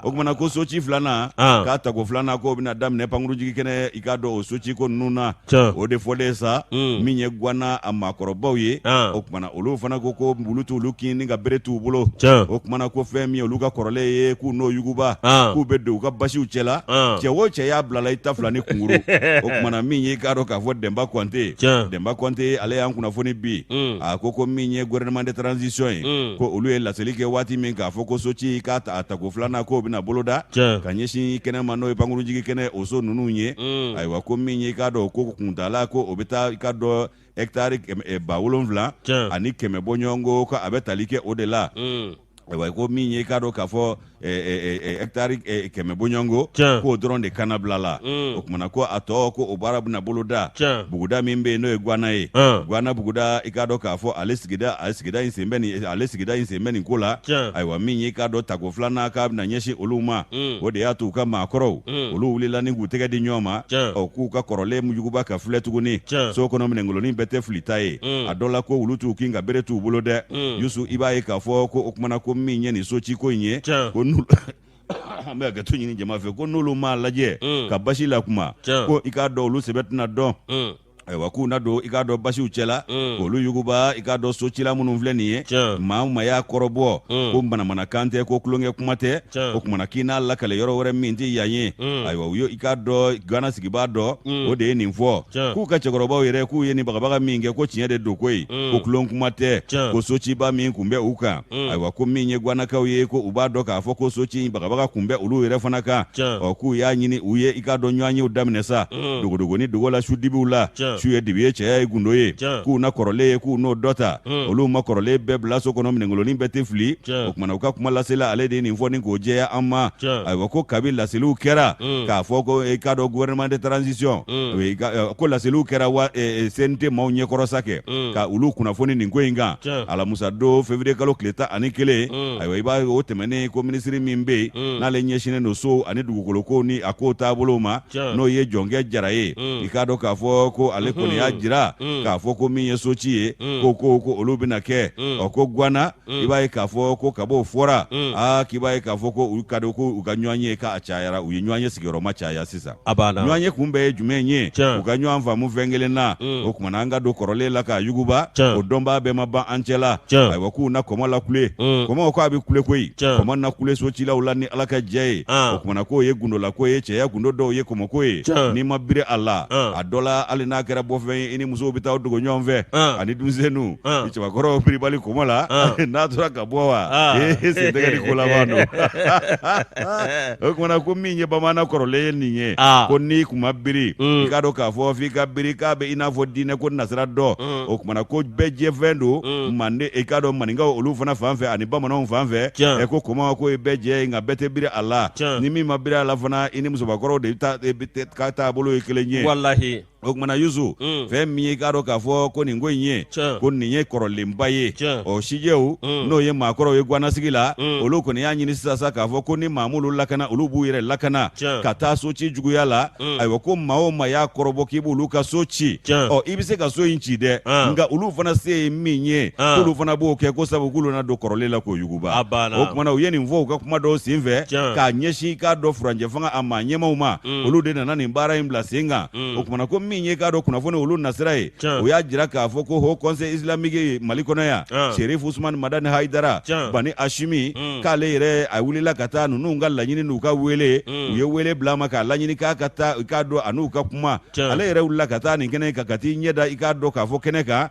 O kumana ko soci filanan k'a tako filanan k'o bɛna daminɛ pankurujigi kɛnɛ, i k'a dɔn o soci ko ninnu na, o de fɔlen sa min ye Gwana a maakɔrɔbaw ye. O kumana olu fana ko ko wulu t'olu kin ni ka bere t'u bolo. O kumana ko fɛn min ye olu ka kɔrɔlen ye, k'u n'o yuguba, k'u bɛ don u ka basiw cɛla, cɛ o cɛ y'a bilala i ta fila ni kunkuru. O kumana min ye i k'a dɔn k'a fɔ Dɛnba Kɔnte, Dɛnba Kɔnte ale y'an kunnafoni bi. A ko ko min ye gouvernement de transition ye, ko olu ye laseli kɛ waati min k'a fɔ ko soci k'a ta a tako filanan k'o bɛna boloda ka ɲɛsin kɛnɛ ma, n'o ye pankurunjigi kɛnɛ o so ninnu ye. Ayiwa ko min ye i k'a dɔn ko kuntaala ko o bɛ taa i k'a dɔn hectare 7100 bɔ ɲɔgɔn ko a bɛ tali kɛ o de la. Ayiwa ko min ye i k'a dɔn k'a fɔ hectare 100 bɔɲɔgɔnko k'o dɔrɔn de kannabila la. O kumana ko a tɔ ko o baara bɛna boloda buguda min bɛ yen, n'o ye Gwana ye, Gwana buguda. I k'a dɔn k'a fɔ ale sigida, ale sigida in sen bɛ nin, ale sigida in sen bɛ nin ko la. Ayiwa, min ye i k'a dɔn tako filanan k'a bɛna ɲɛsin olu ma, o de y'a to u ka maakɔrɔw olu wulila ni k'u tɛgɛ di ɲɔgɔn ma, ɔ k'u ka kɔrɔlen yuguba ka filɛ tuguni. So kɔnɔ minɛnkolonin bɛɛ tɛ filita ye. A dɔ la ko wulu t'u kin ka bere t'u bolo dɛ. Yusu, i b'a ye k'a fɔ ko o kumana ko min ye nin soci ko in ye, ko an bɛ hakɛto ɲini jama fɛ, ko n'olu m'a lajɛ ka basi lakuma, ko i k'a dɔn olu sɛbɛ tɛna dɔn. Ayiwa, k'u na don i k'a dɔn basiw cɛla k'olu yuguba. I k'a dɔn socila minnu filɛ nin ye, maa o maa y'a kɔrɔbɔ ko manamanakan tɛ, ko tulonkɛ kuma tɛ, o kumana k'i n'a lakale yɔrɔ wɛrɛ min tɛ yan ye. Ayiwa, u ye i k'a dɔn Gwana sigibaa dɔ, o de ye nin fɔ, k'u ka cɛkɔrɔbaw yɛrɛ k'u ye nin bagabaga min kɛ, ko tiɲɛ de don koyi, ko tulon kuma tɛ, ko sociba min kun bɛ u kan. Ayiwa, ko min ye Gwanakaw ye, ko u b'a dɔn k'a fɔ ko soci in bagabaga kun bɛ olu yɛrɛ fana kan. Ɔ k'u y'a ɲini, u ye i k'a dɔn ɲɔgɔnyew daminɛ sa, dogodogo ni dogo la, su dibiw la. Su ye dibi ye, cɛya ye gundo ye. K'u na kɔrɔlen ye, k'u n'o dɔ ta. Olu ma kɔrɔlen bɛɛ bila so kɔnɔ, minɛnkolonin bɛɛ tɛ fili. O kumana u ka kuma lasela, ale de ye nin fɔ ni k'o jɛya an ma. Ayiwa, ko kabi laseliw kɛra k'a fɔ ko i k'a dɔn gouvernement de transition, ko laseliw kɛra wa CNT maaw ɲɛkɔrɔ sa kɛ ka olu kunnafoni nin ko in kan alamusa don, février kalo tile 11. Ayiwa, i b'a ye o tɛmɛnen, ko minisiri min bɛ yen n'ale ɲɛsinnen don so ani dugukolo ko ni a ko taabolo ma, n'o ye Jɔnkɛ Jara ye, i k'a dɔn k'a fɔ ko ale kɔni y'a jira k'a fɔ ko min ye soci ye, ko olu bɛna kɛ. Ɔ ko Gwana, i b'a ye k'a fɔ ko kab'o fɔra, aa k'i b'a ye k'a fɔ ko u ka dɔn ko u ka ɲɔgɔn ye k'a cayara, u ye ɲɔgɔn ye sigiyɔrɔma caya sisan. A banna. Ɲɔgɔn ye kun bɛɛ ye jumɛn ye? U ka ɲɔgɔn faamu fɛn kelen na. O kumana an ka don kɔrɔlen la k'a yuguba, o dɔnbaa bɛɛ ma ban an cɛ la. Ayiwa, k'u na kɔmɔ lakule, kɔmɔ ko a bɛ kule koyi, kɔmɔ na kule socilaw la ni Ala ka jɛ ye. O kumana k'o ye gundolako ye, cɛya gundo dɔw ye kɔmɔko ye. N'i ma biri a la, a dɔ la hali n'a kɛra bɔfɛn ye, i ni musow bɛ taa dogo ɲɔgɔn fɛ ani denmisɛnninw, i cɛbakɔrɔ biribali kɔmɔ la, n'a tora ka bɔ wa ee sen tɛgɛ ni ko laban don. O kumana ko min ye bamanan kɔrɔlen ye nin ye, ko n'i kun ma biri, i k'a dɔn k'a fɔ f'i ka biri, k'a bɛ i n'a fɔ diinɛ ko nasira dɔ. O kumana ko bɛɛ jɛfɛn don mande, i k'a dɔn maninkaw olu fana fan fɛ ani bamananw fan fɛ. Ɛ ko kɔmɔ ko ye bɛɛ jɛ ye, nka bɛɛ tɛ biri a la. Ni min ma biri a la fana, i ni musobakɔrɔw de bɛ ka taabolo ye kelen ye. Walahi. O kumana Yusu, fɛn min ye i k'a dɔn k'a fɔ ko nin ko in ye, ko nin ye kɔrɔlenba ye. Ɔ sijɛw, n'o ye maakɔrɔw ye Gwanasigi la, olu kɔni y'a ɲini sisan sa k'a fɔ ko ni maa m'olu lakana, olu b'u yɛrɛ lakana ka taa so ci juguya la. Ayiwa, ko maa o maa y'a kɔrɔbɔ k'i b'olu ka so ci, ɔ i bɛ se ka so in ci dɛ, nka olu fana se ye min ye, k'olu fana b'o kɛ, ko sabu k'olu na don kɔrɔlen la k'o yuguba. O kumana u ye nin fɔ u ka kuma dɔw senfɛ k'a ɲɛsin i k'a dɔn furancɛ fanga a maa ɲɛmaaw ma. Olu de nana nin baara in bila sen kan. O kumana ko min ye k'a dɔn kunnafoni olu nasira ye, o y'a jira k'a fɔ ko Haut Conseil islamique ye Mali kɔnɔ yan, Serif Usumani Madani Hayidara Bani Asimi, k'ale yɛrɛ a wulila ka taa ninnu ka laɲini n'u ka wele. U ye wele bila a ma k'a laɲini k'a ka taa i k'a dɔn a n'u ka kuma. Ale yɛrɛ wulila ka taa nin kɛnɛ kan ka t'i ɲɛ da i k'a dɔn k'a fɔ kɛnɛ kan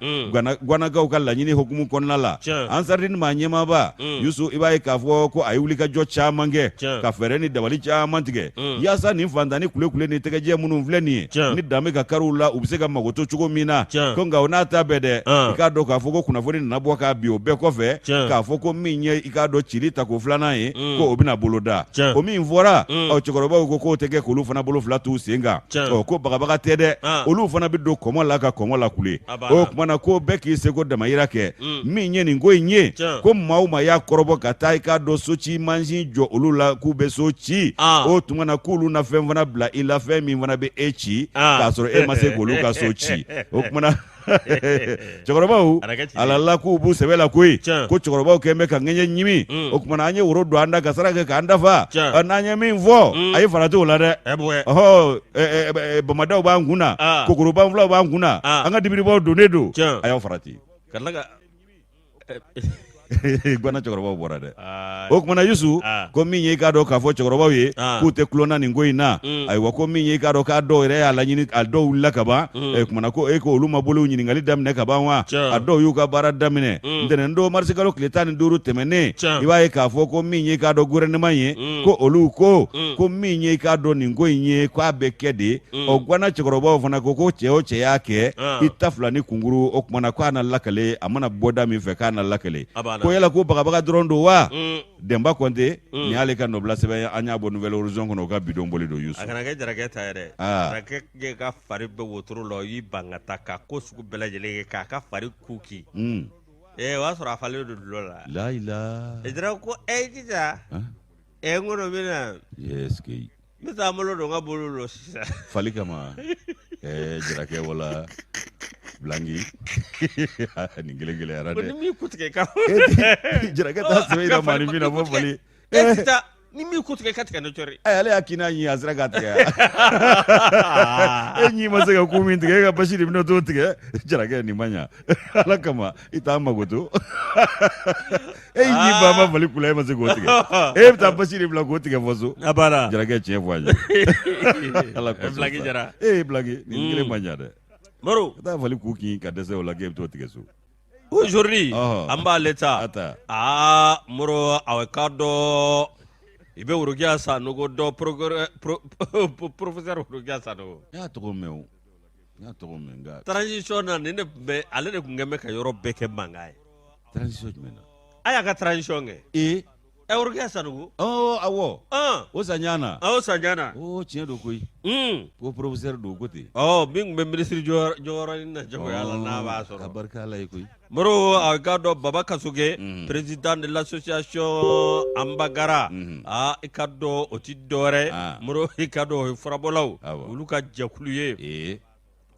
Gwanakaw ka laɲini hukumu kɔnɔna la. Ansardini maa ɲɛmaaba Yusu, i b'a ye k'a fɔ ko a ye wulikajɔ caman kɛ ka fɛɛrɛ ni dabali caman tigɛ yaasa nin fantan ni kulekule ni tɛgɛjɛ minnu filɛ nin ye, ni danbe ka kariw la, u bɛ se ka magoto cogo min na. Ko nka o n'a ta bɛɛ dɛ, i k'a dɔn k'a fɔ ko kunnafoni nana bɔ k'a bin o bɛɛ kɔfɛ k'a fɔ ko min ye i k'a dɔn cili tako filanan ye, ko o bɛna boloda. O min fɔra, ɔ cɛkɔrɔbaw ko k'o tɛ kɛ, k'olu fana bolo fila t'u sen kan. Ɔ ko bagabaga tɛ dɛ, olu fana bɛ don kɔmɔ la ka kɔmɔ lakule. O tuma na ko bɛɛ k'i seko damayira kɛ. Min ye nin ko in ye, ko maa o maa y'a kɔrɔbɔ ka taa i k'a dɔn soci mansin jɔ olu la k'u bɛ so ci, o tuma na k'olu na fɛn fana bila i la, fɛn min fana bɛ e ci k'a sɔrɔ e ma se k'olu ka so ci. O tuma na cɛkɔrɔbaw alala k'u b'u sɛbɛ la koyi, ko cɛkɔrɔbaw kɛlen bɛ ka ŋɛɲɛ ɲimi. O tuma na an ye woro don an da ka sara kɛ k'an dafa, n'an ye min fɔ, a ye farati o la dɛ. Ɔhɔ, bamadaw b'an kun na, kokorobanfulaw b'an kun na, an ka dibiribaw donnen don, a y'aw farati. Ka tila ka Gwana cɛkɔrɔbaw bɔra dɛ. O tuma na Yusu, ko min ye i k'a dɔn k'a fɔ cɛkɔrɔbaw ye k'u tɛ tulon na nin ko in na. Ayiwa, ko min ye i k'a dɔn k'a dɔw yɛrɛ y'a laɲini, a dɔw wulila ka ban. Tuma na ko e ko olu ma bolow ɲininkali daminɛ ka ban wa? A dɔw y'u ka baara daminɛ ntɛnɛn don, marisikalo tile 15 tɛmɛnen. I b'a ye k'a fɔ ko min ye i k'a dɔn gouvernement ye, ko olu ko min ye i k'a dɔn nin ko in ye, k'a bɛ kɛ de. Ɔ Gwana cɛkɔrɔbaw fana ko cɛ o cɛ y'a kɛ, i ta fila ni kunkuru. O tuma na k'a na lakale, a mana bɔ da min fɛ k'a na lakale. Ko yala ko bagabaga dɔrɔn don wa? Denba Kɔnte, nin y'ale ka nɔbila sɛbɛn ye, an y'a bɔ Nouvel Horizon kɔnɔ, o ka bidon boli don Yusu. A kana kɛ Jarakɛ ta ye dɛ. Jarakɛ ka fari bɛ wotoro la, o y'i ban ka taa ka ko sugu bɛɛ lajɛlen kɛ k'a ka fari ku kin. Ee, o y'a sɔrɔ a falen don dulɔ la. Layila. Jara ko e jija. Ɛ, n kɔnɔ bɛ na. Est-ce que. N bɛ taa n bolo don n ka bolo la sisan. Fali kama. Ɛɛ, Jarakɛ wala Blanqui. Nin kelen gɛlɛyara dɛ. Ko ni m'i ku tigɛ ka. Jarakɛ t'a sɛbɛ jira maaninfin na fo fali. E tɛ taa ni m'i ku tigɛ ka tigɛ ne cɔri. Ɛ, ale y'a kin n'a ɲin ye, a sera k'a tigɛ. E ɲin ma se ka ku min tigɛ, e ka basi de bɛna t'o tigɛ. Jarakɛ, nin ma ɲa. Ala kama, i t'an magoto. E y'i ɲin ba ma fali ku la, e ma se k'o tigɛ. E bɛ taa basi de bila k'o tigɛ fɔ so. A banna. Jarakɛ, tiɲɛ fɔ an ye. Ala kosɔn. Blanqui Jara. E Blanqui, nin kelen ma ɲa dɛ. Moro. Ka taa fali ku kin ka dɛsɛ o la k'e bɛ t'o tigɛ so. Aujourd'hui, an b'ale ta. Aa, Moro, a k'a dɔn i bɛ Worokiya Sanogo dɔn, professeur Worokiya Sanogo. Ne y'a tɔgɔ mɛn o. N y'a tɔgɔ mɛn nka. Transition na, nin de tun bɛ, ale de tun kɛlen bɛ ka yɔrɔ bɛɛ kɛ mankan ye. Transition jumɛn na? A y'a ka transition kɛ. Ee. Ɛ, Worokiya Sanogo. Ɔ, awɔ. O Saɲana. O Saɲana. O tiɲɛ don koyi. Ko professeur don ko ten. Ɔ, min tun bɛ minisiri jɔyɔrɔ ɲini na jagoya la n'a b'a sɔrɔ. Ka barika Ala ye koyi. Moro, a k'a dɔn Baba Kasoge, président de l'association Anbagara, aa, i k'a dɔn o tɛ dɔwɛrɛ, Moro, i k'a dɔn o ye furabɔlaw olu ka jɛkulu ye.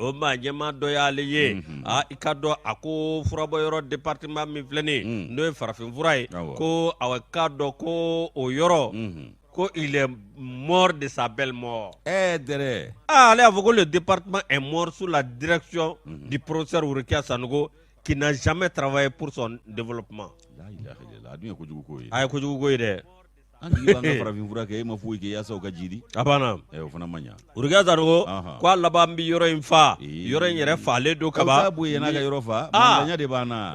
O maa ɲɛmaa dɔ y'ale ye. Aa, i k'a dɔn a ko furabɔyɔrɔ département min filɛ nin ye, n'o ye farafinfura ye, ko a k'a dɔn ko o yɔrɔ ko il est mort de sa belle mort. Ɛɛ dɛrɛ. Aa, ale y'a fɔ ko le département est mort sous la direction du professeur Worokiya Sanogo qui n'a jamais travaillé pour son développement. La ilaha illallah, a dun ye kojugu ko ye. A ye kojugu ko ye dɛ. An jigi b'an ka farafin fura kɛ, e ma foyi kɛ yaasa o ka jidi. A banna. Ɛ, o fana ma ɲa. Worokiya Sanogo ko a laban bɛ yɔrɔ in fa. Yɔrɔ in yɛrɛ falen don kaban. Aw t'a bɔ yen n'a ka yɔrɔ fa. Mankan de b'an na.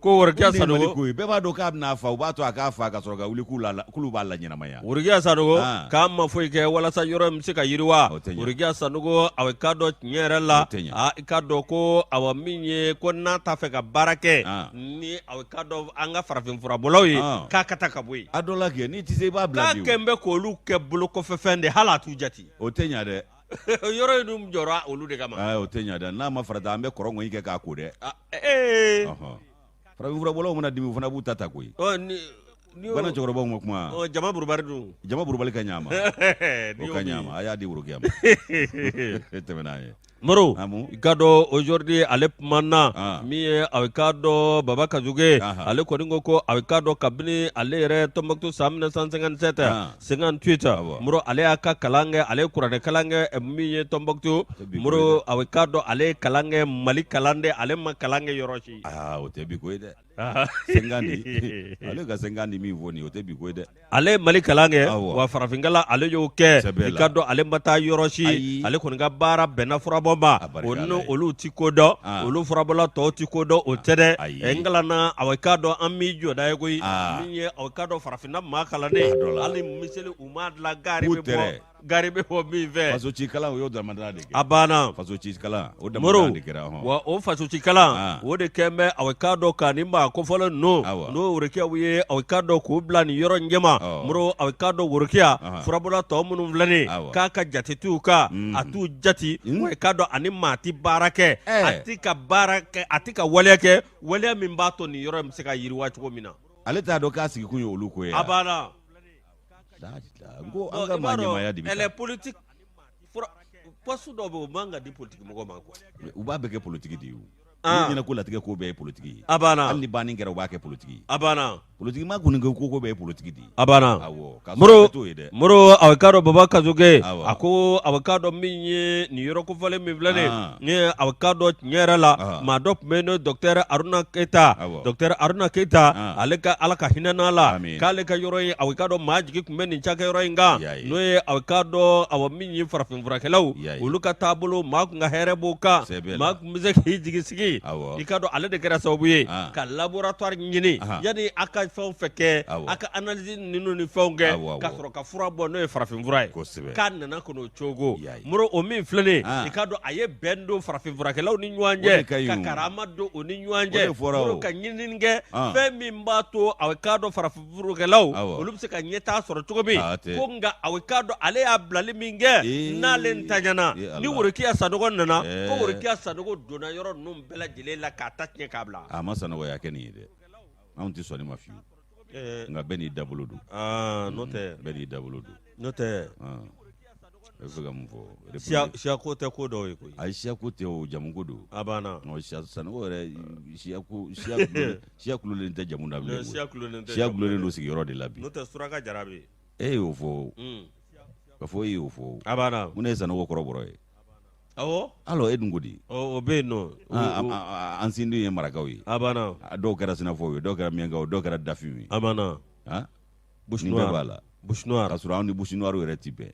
Ko Worokiya Sanogo ko bɛɛ b'a dɔn k'a bɛna fa, u b'a to a k'a fa ka sɔrɔ ka wuli k'olu b'a laɲɛnamaya. Worokiya Sanogo k'a ma foyi kɛ walasa yɔrɔ in bɛ se ka yiriwa. Worokiya Sanogo, a k'a dɔn tiɲɛ yɛrɛ la, a k'a dɔn ko awa min ye ko n'a t'a fɛ ka baara kɛ ni a k'a dɔn an ka farafin furabɔlaw ye, k'a ka taa ka bɔ yen. A dɔ la kɛ n'i tɛ se i b'a bila. K'a kɛlen bɛ k'olu kɛ bolokɔfɛfɛn de, hali a t'u jate. O tɛ ɲa dɛ. Yɔrɔ in dun jɔra olu de kama. O tɛ ɲa dɛ, n'a ma farata an bɛ kɔrɔ ŋɔni kɛ k'a ko dɛ. Ee, farafinfurabɔlaw mana dimi, u fana b'u ta ta koyi. Bana cɛkɔrɔbaw ma kuma. Jama burubali dun. Jama burubali ka ɲa ma. O ka ɲa ma, a y'a di Worokiya ma. Tɛmɛ n'a ye. Moro, i k'a dɔn aujourd'hui ale kumana min ye, a k'a dɔn Baba Kasoge, ale kɔni ko ko a k'a dɔn kabini ale yɛrɛ Tɔnbukutu san 1957 58, Moro, ale y'a ka kalan kɛ, ale ye kuranɛ kalan kɛ min ye Tɔnbukutu. Moro, a k'a dɔn ale ye kalan kɛ Mali kalan de, ale ma kalan kɛ yɔrɔ si. Aa, o tɛ bi ko ye dɛ. 50 ale ka 50 min fɔ nin, o tɛ bi ko ye dɛ. Ale ye Mali kalan kɛ, wa farafinkalan ale y'o kɛ. I k'a dɔn ale ma taa yɔrɔ si, ale kɔni ka baara bɛnna furabɔ ma. O ni olu ti ko dɔn, olu furabɔla tɔw ti ko dɔn, o tɛ dɛ. N kalanna, a k'a dɔn an m'i jɔda ye koyi. Min ye, a k'a dɔn farafinna maa kalannen, hali miseli u m'a dilan gari bɛ bɔ. Gari bɛ bɔ min fɛ. Faso ci kalan, o y'o damada de kɛ. A banna. Faso ci kalan, o damada de kɛra. Hɔn. Wa o faso ci kalan, o de kɛn bɛ, a k'a dɔn ka nin maa kofɔlen ninnu, n'o Worokiyaw ye, a k'a dɔn k'u bila nin yɔrɔ in ɲɛma. Moro, a k'a dɔn Worokiya furabɔla tɔ minnu filɛ nin ye, k'a ka jate t'u kan, a t'u jate, wa i k'a dɔn a ni maa tɛ baara kɛ, a tɛ ka baara kɛ, a tɛ ka waleya kɛ, waleya min b'a to nin yɔrɔ in bɛ se ka yiriwa cogo min na. Ale t'a dɔn k'a sigikun ye olu ko ye. A banna. Ko an ka maa ɲɛmaaya de bɛ taa. Politique poste dɔw bɛ yen, o man ka di politique mɔgɔ ma quoi. U b'a bɛɛ kɛ politique de ye o. N'u ɲɛna ko latigɛ ko bɛɛ ye politique ye. A banna. Hali ni banni kɛra, u b'a kɛ politique ye. A banna. Politique maa kɔni ko ko bɛɛ ye politique de ye. A banna. Awɔ. K'a Moro sɔrɔ a t'o ye dɛ. Moro, a k'a dɔn Baba Kasoge, Awɔ. a ko a k'a dɔn min ye nin yɔrɔ kofɔlen min filɛ nin ye, Ah. ni a k'a dɔn tiɲɛ yɛrɛ la, Ah. maa dɔ tun bɛ yen n'o ye docteur Aruna Keyita. Awɔ. Docteur Aruna Keyita, Ah. ale ka Ala ka hinɛ n'a la, Amin. k'ale ka yɔrɔ in, a k'a dɔn maa jigi tun bɛ nin cakɛyɔrɔ in kan, Y'a ye. n'o ye a k'a dɔn awa min ye farafinfurakɛlaw, Y'a ye. olu ka taabolo, maa tun ka hɛrɛ b'o kan, Sɛbɛ la. maa tun bɛ se k'i jigi sigi. Awɔ. I k'a dɔn ale de kɛra sababu ye Ah. ka laboratoire ɲini Ahan. yanni a ka fɛn o fɛn kɛ, a ka analyse ninnu ni fɛnw kɛ, ka sɔrɔ ka fura bɔ n'o ye farafin fura ye, k'a nana ka n'o cogo. Moro, o min filɛ nin ye, i k'a dɔn a ye bɛn don farafin furakɛlaw ni ɲɔgɔn cɛ, ka karama don u ni ɲɔgɔn cɛ, Moro, ka ɲinini kɛ fɛn min b'a to a k'a dɔn farafin furakɛlaw olu bɛ se ka ɲɛtaa sɔrɔ cogo min. Ko nka a k'a dɔn ale y'a bilali min kɛ, n'ale ntanyana ni Worokiya Sanogo nana, ko Worokiya Sanogo donna yɔrɔ ninnu bɛɛ lajɛlen la k'a ta tiɲɛ k'a bila. A ma Sanogo y'a kɛ nin ye dɛ, anw tɛ sɔn nin ma fiyewu. Nka bɛɛ n'i dabolo don. N'o tɛ, bɛɛ n'i dabolo don. N'o tɛ, e bɛ fɛ ka mun fɔ? Siyako tɛ ko dɔw ye koyi. Ayi, siyako tɛ o, jamuko don. A banna. Sanogo yɛrɛ, siyako, siya gulonnen tɛ jamu na bilen. Siya gulonnen tɛ. Siya gulonnen don sigiyɔrɔ de la bi. N'o tɛ, suraka jara bɛ yen. E y'o fɔ. Ka fɔ e y'o fɔ. A banna. Mun de ye Sanogo kɔrɔbɔrɔ ye? Awɔ. Alors e dun ko di? O bɛ yen nɔ. An sindiw ye marakaw ye. A banna. Dɔw kɛra sinafɔw ye, dɔw kɛra miyankaw, dɔw kɛra dafinw ye. A banna. Han? Bouche noire b'a la. Bouche noire. K'a sɔrɔ anw ni bouche noire yɛrɛ ti bɛn.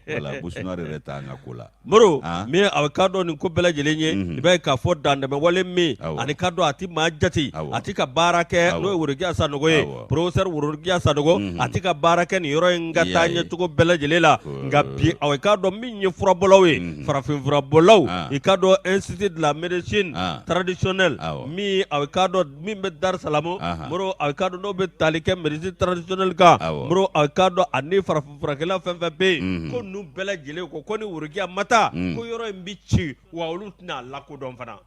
Voilà, bouche noire yɛrɛ t'an ka ko la. Moro, min a k'a dɔn nin ko bɛɛ lajɛlen ye, i b'a ye k'a fɔ dantɛmɛwale min ani k'a dɔn a tɛ maa jate, a tɛ ka baara kɛ, n'o ye Worokiya Sanogo ye, professeur Worokiya Sanogo, a tɛ ka baara kɛ nin yɔrɔ in ka taa ɲɛcogo bɛɛ lajɛlen la. Nka bi a k'a dɔn min ye furabɔlaw ye, farafin furabɔlaw, i k'a dɔn Institut de la médecine traditionnelle min a k'a dɔn min bɛ Darisalamu, Moro, a k'a dɔn n'o bɛ tali kɛ médecine traditionnelle kan, Moro, a k'a dɔn ani farafin furakɛla fɛn fɛn bɛ yen, ko ninnu bɛɛ lajɛlen ko ni Worokiya ma taa, ko yɔrɔ in bɛ ci, wa olu tɛna a lakodɔn fana.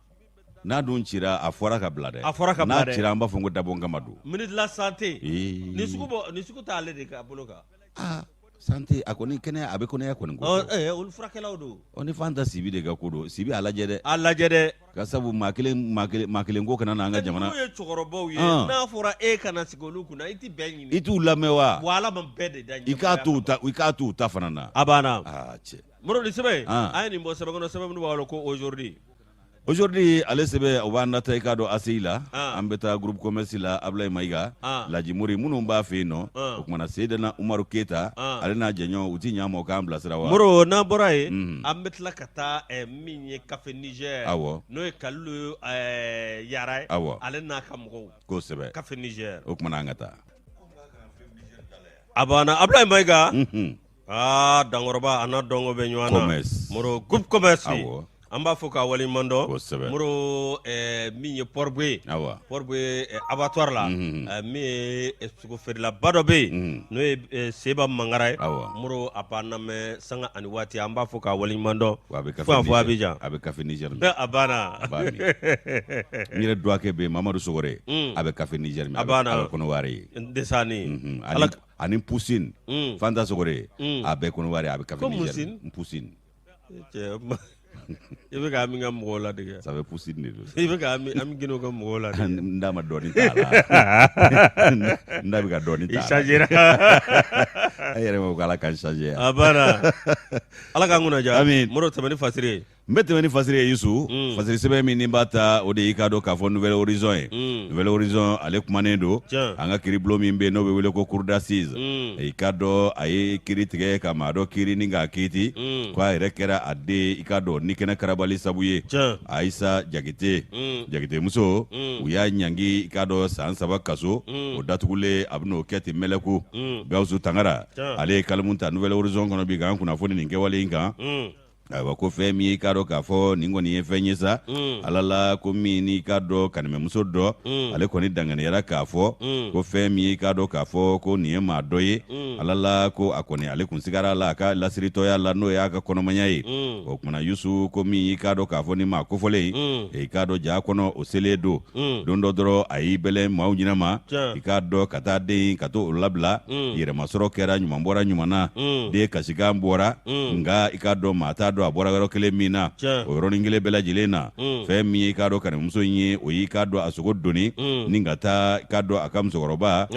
N'a dun cira, a fɔra ka bila dɛ. A fɔra ka bila dɛ. N'a cira, an b'a fɔ ko dabɔ kama don. Ministre de la santé. Ni sugu bɔ, ni sugu t'ale de ka bolo kan. Aa, santé, a kɔni kɛnɛya, a bɛ kɛnɛya kɔni ko. Ɔ olu furakɛlaw don. Ɔ, ni Fanta Sibi de ka ko don, Sibi a lajɛ dɛ. A lajɛ dɛ. Ka sabu maa kelen, maa kelen, maa kelen ko kana na an ka jamana. Ninnu ye cɛkɔrɔbaw ye. N'a fɔra e kana sigi olu kunna, i tɛ bɛn ɲini. I t'u lamɛn wa? Wa Ala ma bɛɛ de da. I k'a to u ta, i k'a to u ta fana na. A banna. Aa cɛ. Moro, nin sɛbɛn, an ye nin bɔ sɛbɛn kɔnɔ, sɛbɛn minnu b'a wele ko Aujourd'hui. Aujourd'hui ale sɛbɛn, o b'an nata i k'a dɔn ACI la, an bɛ taa groupe commerce la, Abulayi Mayiga, Laji Mori minnu b'a fɛ yen nɔ, o kumana Seyidina Umaru Keyita, ale n'a jɛɲɔgɔn, u ti ɲa ma u k'an bilasira wa? Moro, n'an bɔra yen, an bɛ tila ka taa min ye Café Niger, awɔ, n'o ye Kalilu Yara ye, awɔ, ale n'a ka mɔgɔw, kosɛbɛ, Café Niger, o kumana an ka taa. A banna, Abulayi Mayiga. Aa, dankɔrɔba a n'a dɔnko bɛ ɲɔgɔn na. Commerce. Moro, groupe commerce. Awɔ. An b'a fɔ k'a waleɲuman dɔn. Kosɛbɛ. Moro, min ye Port-Bouët. Awɔ. Port-Bouët abattoir la. Min ye sogo feerelaba dɔ bɛ yen. N'o ye Seba Mangara ye. Awɔ. Moro, a b'an lamɛn sanga ani waati, an b'a fɔ k'a waleɲuman dɔn. Wa a bɛ Fo yan fo Abidjan. A bɛ Café Niger min. A banna. A b'a min. N yɛrɛ dɔgɔkɛ bɛ yen, Mamadu Sogore. A bɛ Café Niger min. A banna. A bɛ Kɔnɔwari ye. Desani. Ala ani Poussine. Fanta Sogore. A bɛɛ Kɔnɔwari, a bɛ Café Niger. Ko Poussine. Cɛ, i bɛ ka Ami ka mɔgɔw ladege. Ça fait Poussine de don. I bɛ ka Ami Gindo ka mɔgɔw ladege. N da ma dɔɔnin t'a la. N da bɛ ka dɔɔnin t'a la. I changera. E yɛrɛ ko Ala ka n changer. A banna. Ala k'an kunna diya. Amin. Moro, tɛmɛ ni fasiri ye. N bɛ tɛmɛ ni fasiri ye Yusu. Fasiri sɛbɛn min ni b'a ta, o de y'i k'a dɔn k'a fɔ Nouvel Horizon ye. Nouvel Horizon ale kumanen don. An ka kiiribulon min bɛ yen n'o bɛ wele ko cour d'assises. I k'a dɔn a ye kiiri tigɛ ka maa dɔ kiiri ni k'a kiiti. Ko a yɛrɛ kɛra a den i k'a dɔn ni kɛnɛ karabali sabu ye. Ayisa Jakite. Jakite muso. U y'a ɲangi i k'a dɔn san 3 kaso. O datugulen a bɛn'o kɛ ten mɛlɛku. Gawusu Tangara. Ale ye kalimu ta Nouvel Horizon kɔnɔ bi k'an kunnafoni nin kɛwale in kan. Ayiwa, ko fɛn min i k'a dɔn k'a fɔ nin kɔni ye fɛn ye sa, ala la ko min n'i k'a dɔn kanimɛmuso dɔ, ale kɔni danganiyara k'a fɔ ko fɛn min i k'a dɔn k'a fɔ ko nin ye maa dɔ ye, ala la ko a kɔni ale kun sigara a la a ka lasiritɔya la, n'o y'a ka kɔnɔmaya ye. O kumana Yusu, ko min i k'a dɔn k'a fɔ ni maa kofɔlen i k'a dɔn ja kɔnɔ o selen don don dɔ dɔrɔn, a y'i bɛlɛn maaw ɲɛnama, i k'a dɔn ka taa den ka to o labila. Yɛrɛmasɔrɔ kɛra, ɲuman bɔra ɲuman na, den kasikan bɔra, nka i k'a dɔn maa t'a dɔn a bɔra yɔrɔ kelen min na. O yɔrɔnin kelen bɛɛ lajɛlen na, fɛn min ye i k'a dɔn kanimuso in ye, o y'i k'a dɔn a sogo doni ni ka taa i k'a dɔn a ka musokɔrɔba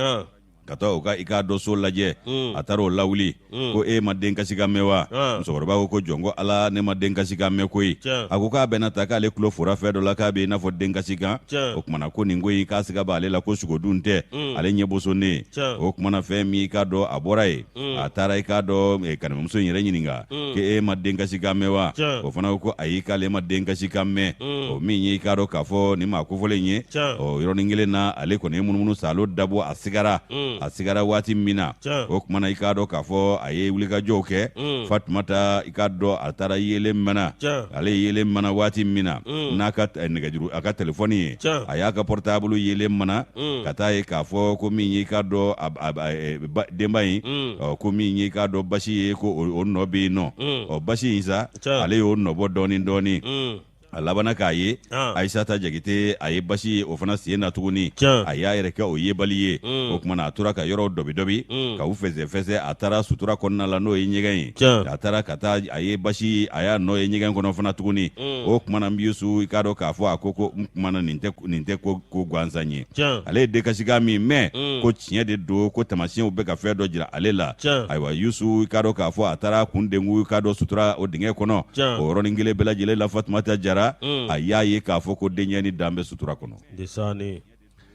Ka taa o ka i k'a dɔn so lajɛ a taara o lawuli ko e ma den kasikan mɛn wa? Musokɔrɔba ko ko jɔn ko Ala, ne ma den kasikan mɛn koyi. A ko k'a bɛna ta k'ale tulo fora fɛn dɔ la k'a bɛ i n'a fɔ den kasikan. O tuma na ko nin ko in k'a siga b'ale la ko sogo dun tɛ, ale ɲɛ bosonnen. O tuma na fɛn min i k'a dɔn a bɔra yen, a taara i k'a dɔn kanɛmɛmuso in yɛrɛ ɲininka k'e ma den kasikan mɛn wa? O fana ko ayi, k'ale ma den kasikan mɛn. O min ye i k'a dɔn k'a fɔ nin maa kofɔlen ye, o yɔrɔnin kelen na ale kɔni ye munumunu saalo dabɔ, a sigara. A sigara waati min na, o tuma na i k'a dɔn k'a fɔ a ye wulikajɔw kɛ. Fatumata, i k'a dɔn a taara yeelen mana. Ale ye yeelen mana waati min na n'a ka nɛgɛjuru, a ka telefɔni ye, a y'a ka portable yeelen mana ka taa ye k'a fɔ ko min ye i k'a dɔn denba in, ko min ye i k'a dɔn basi ye, ko o nɔ bɛ yen nɔ. Ɔ basi in sa, ale y'o nɔbɔ dɔɔnin dɔɔnin. A labanna k'a ye Ayisata Jakite, a ye basi ye o fana sen na tuguni. A y'a yɛrɛ kɛ o yebali ye. O tuma na a tora ka yɔrɔw dɔbidɔbi, ka u fɛsɛfɛsɛ. A taara sutura kɔnɔna la, n'o ye ɲɛgɛn ye. A taara ka taa, a ye basi, a y'a nɔ ye ɲɛgɛn kɔnɔ fana tuguni. O tuma na Yusu, i k'a dɔn k'a fɔ a ko ko n tuma na nin tɛ ko gansan ye. Ale ye den kasikan min mɛn, ko tiɲɛ de don, ko taamasiyɛnw bɛ ka fɛn dɔ jira ale la. Ayiwa Yusu, i k'a dɔn k'a fɔ a taara kun dengu i k'a dɔn sutura o dingɛ kɔnɔ. O yɔrɔnin kelen bɛɛ lajɛlen la, Fatumata Jara, a y'a ye k'a fɔ ko denyɛnin dan bɛ sutura kɔnɔ.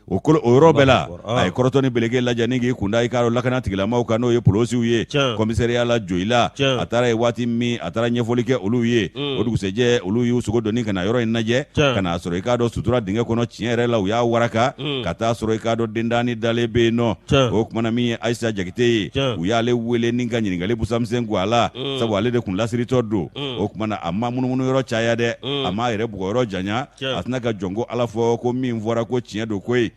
O yɔrɔ bɛɛ la, a ye kɔrɔtɔ ni beleke lajɛ ni k'i kunda i k'a dɔn lakana tigilamaw kan, n'o ye polosiw ye, kɔmisariya la Joyila. A taara ye waati min, a taara ɲɛfɔli kɛ olu ye. O dugusɛjɛ, olu y'u sogo doni ka na yɔrɔ in lajɛ, ka n'a sɔrɔ i k'a dɔn sutura dingɛ kɔnɔ, tiɲɛ yɛrɛ la, u y'a waraka ka taa sɔrɔ i k'a dɔn dendanin dalen bɛ yen nɔ. O tuma na min ye Ayisa Jakite ye, u y'ale wele ni ka ɲininkali busamisɛn go a la, sabu ale de kun lasiritɔ don. O tuma na a ma munumunu yɔrɔ caya dɛ, a m'a yɛrɛ bugɔ yɔrɔ janya. A tɛna ka jɔn ko Ala fɔ ko min fɔra ko tiɲɛ don koyi.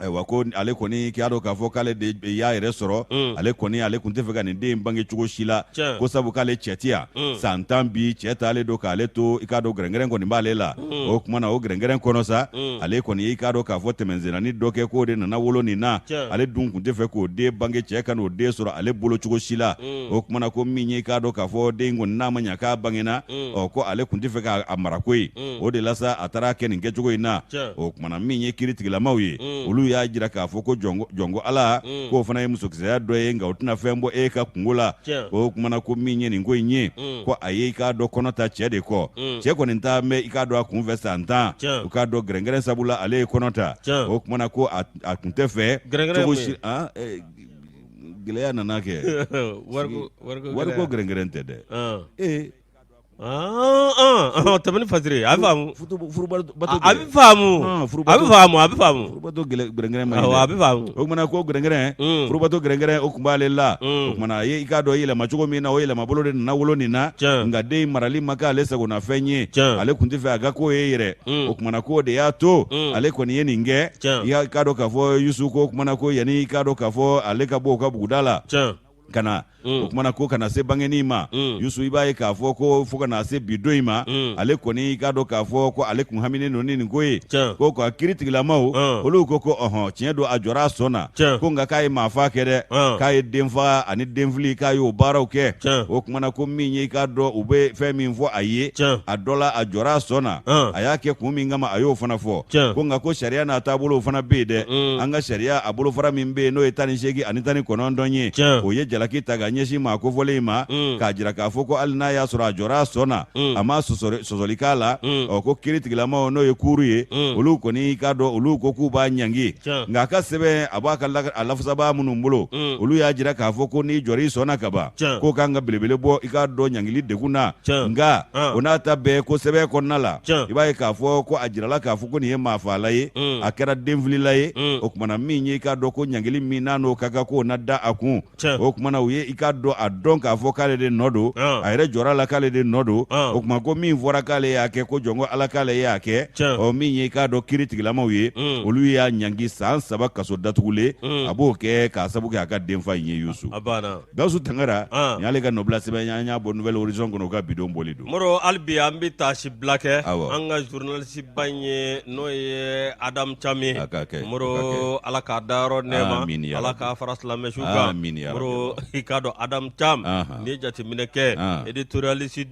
Ayiwa, ko ale kɔni k'a dɔn k'a fɔ k'ale de y'a yɛrɛ sɔrɔ. Ale kɔni, ale tun tɛ fɛ ka nin den in bange cogo si la, ko sabu k'ale cɛ tɛ yan san 10 bi, cɛ taalen don k'ale to. I k'a dɔn gɛrɛngɛrɛn kɔni b'ale la. O tuma na o gɛrɛngɛrɛn kɔnɔ sa, ale kɔni i k'a dɔn k'a fɔ tɛmɛnsennanin dɔ kɛ, k'o de nana wolo nin na. Ale dun tun tɛ fɛ k'o den bange, cɛ ka n'o den sɔrɔ ale bolo cogo si la. O tuma na ko min ye i k'a dɔn k'a fɔ den kɔni, n'a ma ɲa k'a bangena, ɔ ko ale tun tɛ fɛ k'a mara koyi. O de la sa, a taara kɛ nin kɛcogo in na. O tuma na min ye kiiritigilamaw ye, olu y'a jira k'a fɔ ko jɔnko Ala, k'o fana ye musokisɛya dɔ ye, nka o tɛna fɛn bɔ e ka kunko la. O tuma na ko min ye nin ko in ye, ko a ye i k'a dɔn kɔnɔ ta cɛ de kɔ. Cɛ kɔni ta bɛ i k'a dɔn a kunfɛ san 10, u k'a dɔn gɛrɛngɛrɛn sabu la ale ye kɔnɔ ta. O tuma na ko a tun tɛ fɛ cogo si. Gɛlɛya nana kɛ, wariko gɛrɛngɛrɛn tɛ dɛ. Ee tɛmɛ ni fasiri, a bɛ faamu, a bɛ faamu, a bɛ faamu, a bɛ faamu. Furubato gɛrɛngɛrɛn ma, a bɛ faamu. O tuma na ko gɛrɛngɛrɛn, furubato gɛrɛngɛrɛn, o tun b'ale la. O tuma na a ye i k'a dɔn yɛlɛma cogo min na, o yɛlɛma bolo de nana wolo nin na. Nka den marali ma k'ale sagonafɛn ye, ale tun tɛ fɛ a ka k'o ye yɛrɛ. O tuma na k'o de y'a to ale kɔni ye nin kɛ. I k'a dɔn k'a fɔ Yusu, ko o tuma na ko yanni i k'a dɔn k'a fɔ ale ka bɔ u ka buguda la ka na, o tuma na ko ka na se bangeni ma, Yusu, i b'a ye k'a fɔ ko fo ka na se bi don in ma, ale kɔni i k'a dɔn k'a fɔ ko ale kun haminen don ni nin ko ye. Ko ka kiiritigilamaw, olu ko ko ɔhɔn, tiɲɛ don, a jɔra a sɔn na, ko nka k'a ye maafa kɛ dɛ, k'a ye denfa ani denfili, k'a y'o baaraw kɛ. O tuma na ko min ye i k'a dɔn u bɛ fɛn min fɔ a ye, a dɔ la a jɔra a sɔn na, a y'a kɛ kun min kama, a y'o fana fɔ. Ko nka ko sariya n'a taabolo fana bɛ yen dɛ. An ka sariya a bolofara min bɛ yen, n'o ye 18 ani 19 ye, o ye jalaki ta ka ɲɛsin maa kofɔlen in ma, k'a jira k'a fɔ ko hali n'a y'a sɔrɔ a jɔra a sɔn na, a ma sɔsɔli k'a la, ɔ ko kiiritigilamaw, n'o ye kuuru ye, olu kɔni i k'a dɔn olu ko k'u b'a ɲangi. Nka a ka sɛbɛn a b'a ka a lafasabaa minnu bolo, olu y'a jira k'a fɔ ko n'i jɔra i sɔn na ka ban, k'o kan ka belebele bɔ i k'a dɔn ɲangili degun na. Nka o n'a ta bɛɛ, ko sɛbɛn kɔnɔna la, i b'a ye k'a fɔ ko a jirala k'a fɔ ko nin ye maafaala ye, a kɛra denfilila ye. O tuma na min ye i k'a dɔn ko ɲangili min n'a n'o ka kan, k'o na da a kun. O tuma na u ye i k'a dɔn a dɔn k'a fɔ k'ale de nɔ don, a yɛrɛ jɔra la k'ale de nɔ don. O tuma ko min fɔra k'ale y'a kɛ, ko jɔn ko Ala k'ale y'a kɛ. Ɔ min ye i k'a dɔn kiri tigilamaw ye, olu y'a ɲangi san 3 kaso datugulen, a b'o kɛ k'a sabu kɛ a ka denfa in ye. Yusu Gawusu Tangara, nin y'ale ka nɔbila sɛbɛn, an y'a bɔ Nouvel Horizon kɔnɔ, u ka bidon bɔli don. Moro, hali bi an bɛ taasibila kɛ an ka journaliste ba in ye, n'o ye Adam Cam ye. Moro, Ala k'a dayɔrɔ nɛɛma, Ala k'a fara silamɛ su kan. Moro, i k'a dɔn Adam Cam, n'i ye jateminɛ kɛ, éditorialiste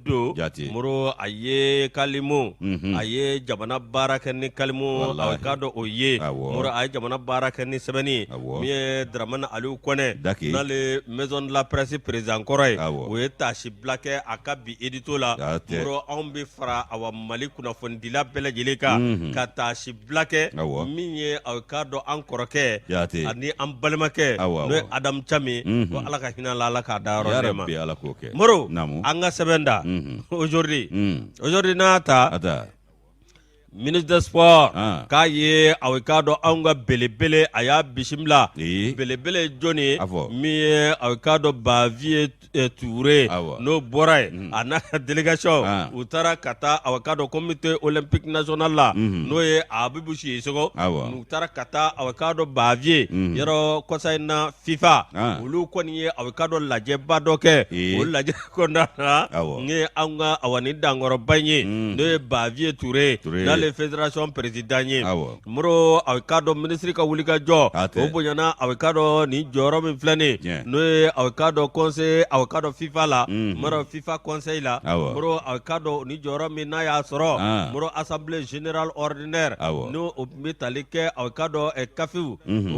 don Moro a ye kalimu a ye jamana baara kɛ ni kalimu a k'a dɔn o ye Moro a ye jamana baara kɛ ni sɛbɛnni min ye Dramane Aliyu Kɔnɛ n'ale maison de la presse président kɔrɔ ye o ye taasibila kɛ a ka bi édito la Moro anw bɛ fara awa Mali kunnafonidila bɛɛ lajɛlen kan ka taasibila kɛ min ye a k'a dɔn an kɔrɔkɛ ani an balimakɛ n'o ye Adamu Camu ye ko Ala ka hinɛ a la Ala k'a dayɔrɔ nɛɛma Moro an ka sɛbɛn da aujourd'hui aujourd'hui n'a ta ministre des sports k'a ye a k'a dɔn anw ka belebele a y'a bisimila belebele ye jɔn ye min ye a k'a dɔn Baviye Ture n'o bɔra yen a n'a ka délégation u taara ka taa a k'a dɔn comité olympique national la n'o ye Abibu Sisoko u taara ka taa a k'a dɔn Baviye yɔrɔ kɔsa in na FIFA olu kɔni ye a k'a dɔn lajɛba dɔ kɛ o lajɛ kɔnɔna na n ye an ka awa ni dankɔrɔba in ye n'o ye Baviye Ture n'ale fédération président ye Moro a k'a dɔn minisiri ka wulikajɔ o bonyana a k'a dɔn nin jɔyɔrɔ min filɛ nin n'o ye a k'a dɔn conseil a k'a dɔn FIFA la Moro FIFA conseil la Moro a k'a dɔn nin jɔyɔrɔ min n'a y'a sɔrɔ Moro assemblée générale ordinaire n'o bɛ tali kɛ a k'a dɔn CAF u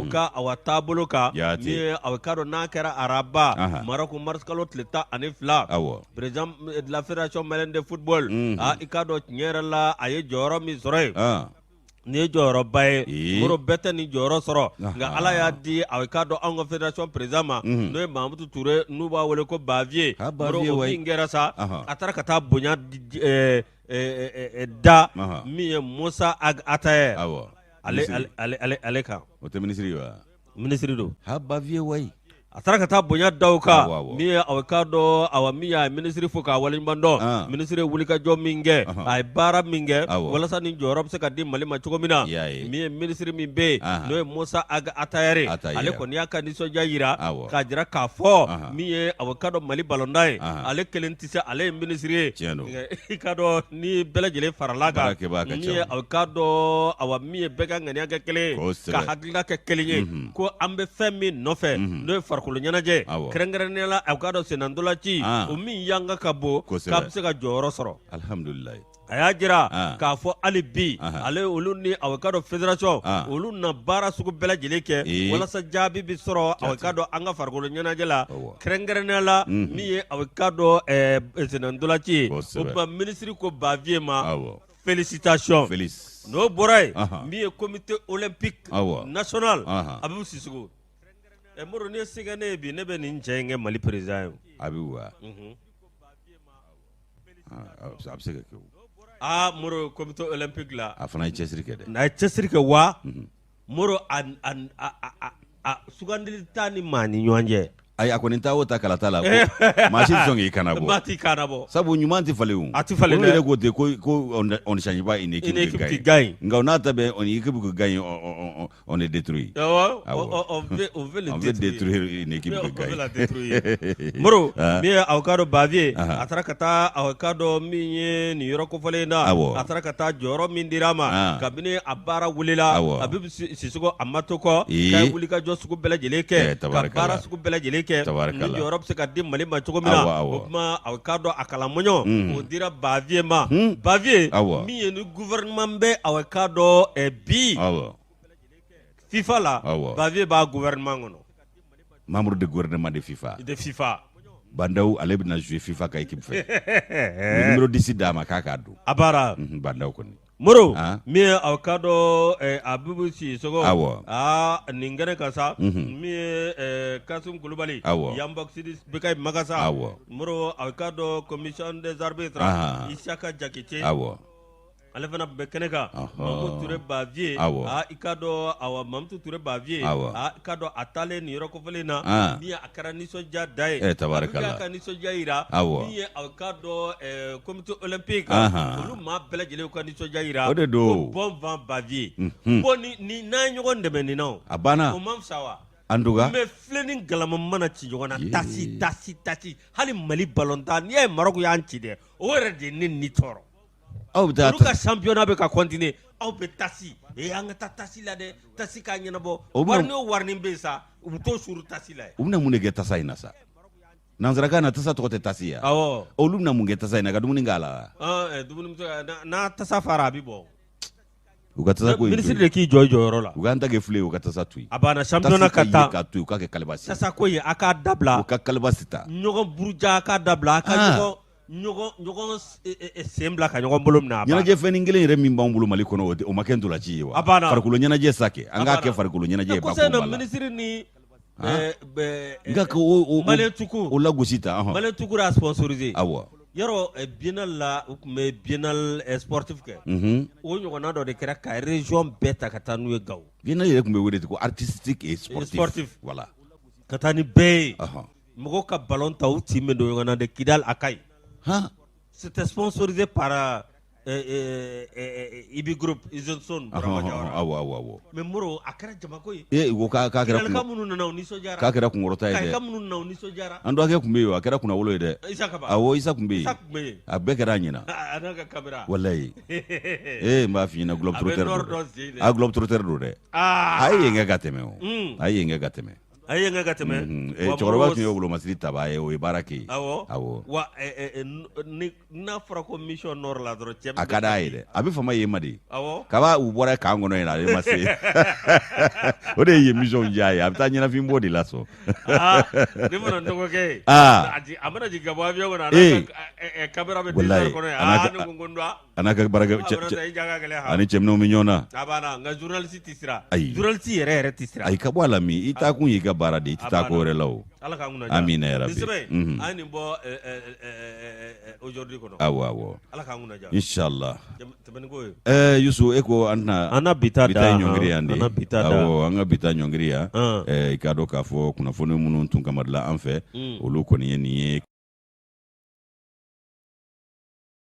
ka awa taabolo kan min ye a k'a dɔn n'a kɛra araba Maroc marisikalo tile 12 président de la fédération malienne de football i k'a dɔn tiɲɛ yɛrɛ la a ye jɔyɔrɔ min sɔrɔ yen nin ye jɔyɔrɔba ye Moro bɛɛ tɛ nin jɔyɔrɔ sɔrɔ nka Ala y'a di a k'a dɔn anw ka fédération président ma n'o ye Mamutu Ture n'u b'a wele ko Baviye Moro o min kɛra sa a taara ka taa bonya da min ye Musa Ag Ataher ale kan o tɛ minisiri ye wa minisiri don ha Baviye wayi a taara ka taa bonya da o kan min ye a k'a dɔn awa min y'a minisiri fo k'a waleɲuman dɔn minisiri ye wulikajɔ min kɛ a ye baara min kɛ walasa nin jɔyɔrɔ bɛ se ka di Mali ma cogo min na min ye minisiri min bɛ yen n'o ye Musa Ag Ataher ale kɔni y'a ka nisɔndiya jira k'a jira k'a fɔ min ye a k'a dɔn Mali balontan ye ale kelen tɛ se ale ye minisiri ye i k'a dɔn ni bɛɛ lajɛlen farala kan min ye a k'a dɔn awa min ye bɛɛ ka ŋaniya kɛ kelen ye ka hakilina kɛ kelen ye ko an bɛ fɛn min nɔfɛ n'o ye farikolo ɲɛnajɛ kɛrɛnkɛrɛnnenya la a k'a dɔn sennantolaci o min yanga ka bon k'a bɛ se ka jɔyɔrɔ sɔrɔ alihamdulilayi a y'a jira k'a fɔ hali bi ale olu ni a k'a dɔn fédération olu na baara sugu bɛɛ lajɛlen kɛ walasa jaabi bɛ sɔrɔ a k'a dɔn an ka farikolo ɲɛnajɛ la kɛrɛnkɛrɛnnenya la min ye a k'a dɔn sennantolaci ye o tuma minisiri ko Baviye ma félicitations n'o bɔra yen min ye comité olympique national Abibu Sisoko Moro n'i ye se kɛ ne ye bi ne bɛ nin cɛ in kɛ Mali président ye Abibu wa a bɛ se ka kɛ aa Moro comité olympique la a fana ye cɛsiri kɛ dɛ a ye cɛsiri kɛ wa Moro a sugandili t'a ni maa ni ɲɔgɔn cɛ ayi a kɔni taa o ta kalata la maa si tɛ sɔn k'i kana bɔ maa t'i kana bɔ sabu ɲuman tɛ falen o a tɛ falen dɛ olu yɛrɛ ko ten ko on ne change pas une équipe qui gagne nka o n'a ta bɛɛ une équipe qui gagne on est détruit. On, on, veut, on veut le on détruire. veut détruire une équipe on qui gagne. veut la détruire. Moro, min ye aw k'a dɔn Baviye, a taara ka taa aw k'a dɔn min ye nin yɔrɔ kofɔlen in na, a taara ka taa jɔyɔrɔ min dira a ma, kabini a baara wulila, Abibu Sisoko a ma to kɔ, k'a ye wulikajɔ sugu bɛɛ lajɛlen kɛ, ka baara sugu bɛɛ lajɛlen kɛ, nin jɔyɔrɔ bɛ se ka di Mali ma cogo min na, o tuma aw k'a dɔn a kalamɔɲɔ, o dira Baviye ma, Baviye min ye ni gouvernement bɛ aw k'a dɔn bi. FIFA la Baviye b'a gouvernement kɔnɔ membre de gouvernement de FIFA de FIFA Bah N'Daw ale bɛna jouer FIFA ka équipe fɛ u ye numéro 10 d'a ma k'a k'a don a baara Bah N'Daw kɔni Moro min ye aw k'a dɔn Abibu Sisoko awɔ aa nin kɛnɛ kan sa min ye Kasum Kulubali awɔ Yanbok Sidi Bekayi Magasa awɔ Moro aw k'a dɔn commission des arbitres Isaka Jakite awɔ ale fana tun bɛ kɛnɛ kan Mamutu Ture Baviye i k'a dɔn awa Mamutu Ture Baviye i k'a dɔn a taalen nin yɔrɔ kofɔlen in na min a kɛra nisɔndiya da ye tabarikala a ka nisɔndiya jira min ye aw k'a dɔn comité olympique olu maa bɛɛ lajɛlen ka nisɔndiya jira o de don ko bon vent Baviye bon ni n'an ye ɲɔgɔn dɛmɛ nin na a banna o man fisa wa en tout cas mais filen ni galama mana ci ɲɔgɔn na tasi tasi tasi hali Mali balontan n'i y'a ye Maroc y'an ci dɛ o yɛrɛ de ye ne ni tɔɔrɔ aw bɛ taa olu ka championnat bɛ ka continuer aw bɛ tasi ee an ka taa tasi la dɛ tasi k'a ɲɛnabɔ O bɛna- wari ni o warinin bɛ yen sa u bɛ t'o suuru tasi la yen u bɛna mun de kɛ tasa in na sa Nansarakan na tasa tɔgɔ tɛ tasi ye awɔ olu bɛna mun kɛ tasa in na ka dumuni k'a la dumuni n'a tasa fara a bɛ bɔ u ka tasa ko in minisiri de k'i jɔ i jɔyɔrɔ la u k'an ta kɛ filen u ka tasa to yen a banna championnat ka taa ka to yen u k'a kɛ kalebasi tasa ko in a k'a dabila u ka kalebasi ta ɲɔgɔn buruja a k'a dabila a ka ɲɔgɔn ɲɔgɔn sen bila ka ɲɔgɔn bolo minɛ a banna ɲɛnajɛ fɛnnin kelen yɛrɛ min b'an bolo Mali kɔnɔ o ma kɛ ntolaci ye wa a banna farikolo ɲɛnajɛ sa kɛ an k'a kɛ farikolo ɲɛnajɛ ye kɔsa in na minisiri ni nka ka o Malien tout court o lagosi ta Malien tout court y'a sponsorisé awɔ yɔrɔ biennale la u tun bɛ biennale sportif kɛ o ɲɔgɔnna dɔ de kɛra ka région bɛɛ ta ka taa n'u ye Gawo biennale yɛrɛ tun bɛ wele ko artistique et sportif voilà ka taa ni bɛɛ ye mɔgɔw ka ballon ta u tin bɛ don ɲɔgɔn na de Kidal à Kayes c'était sponsorisé par Ibi Group Usine Sone awɔ awɔ mais Moro a kɛra jamako ye ee u ko k'a kɛra Kidalika minnu nana u nisɔndiyara k'a kɛra kunkɔrɔta ye dɛ Kayika minnu nana u nisɔndiyara an dɔgɔkɛ tun bɛ yen a kɛra kunnawolo ye dɛ Isa Kaba awɔ Isa tun bɛ yen Isa tun bɛ yen a bɛɛ kɛra a ɲɛna a n'a ka caméra walayi ee n b'a f'i ɲɛna globe trotteur don dɛ a globe trotteur don dɛ a ye yen kɛ ka tɛmɛ o a ye yen kɛ ka tɛmɛ A ye ka tɛmɛ cɛkɔrɔba tun ye wolomasiri tabaa ye o ye baara kɛ yen awɔ wa n'a fɔra ko mission nord la dɔrɔn cɛ a ka d'a ye dɛ a bɛ fama yen ma de awɔ kaba u bɔra camp kɔnɔ yen ale ma se o de ye yen mission diya ye a bɛ taa ɲɛnafin bɔ de la sɔn ne mana dɔgɔkɛ ye a mana jigin ka bɔ avion kɔnɔ a caméra bɛ kɔnɔ ne ko n A n'a ka baarakɛ ani cɛminɛnw bɛ ɲɔgɔn na a banna nka journaliste tɛ siran ayi journaliste yɛrɛ yɛrɛ tɛ siran ayi ka bɔ a la min i taa kun y'i ka baara de ye i tɛ taa ko wɛrɛ la o ala k'an kunna amina yarabi nin sɛbɛn in an ye nin bɔ aujourd'hui kɔnɔ awɔ awɔ ala k'an kunna diya inshallah tɛmɛ ni ko ye ɛɛ Yusu e ko an tɛna an na bi ta da ɲɔngiri yan de an na bi ta da awɔ an ka bi ta ɲɔngiri yan ɛɛ i k'a dɔn k'a fɔ kunnafoni minnu tun kamarila an fɛ olu kɔni ye nin ye.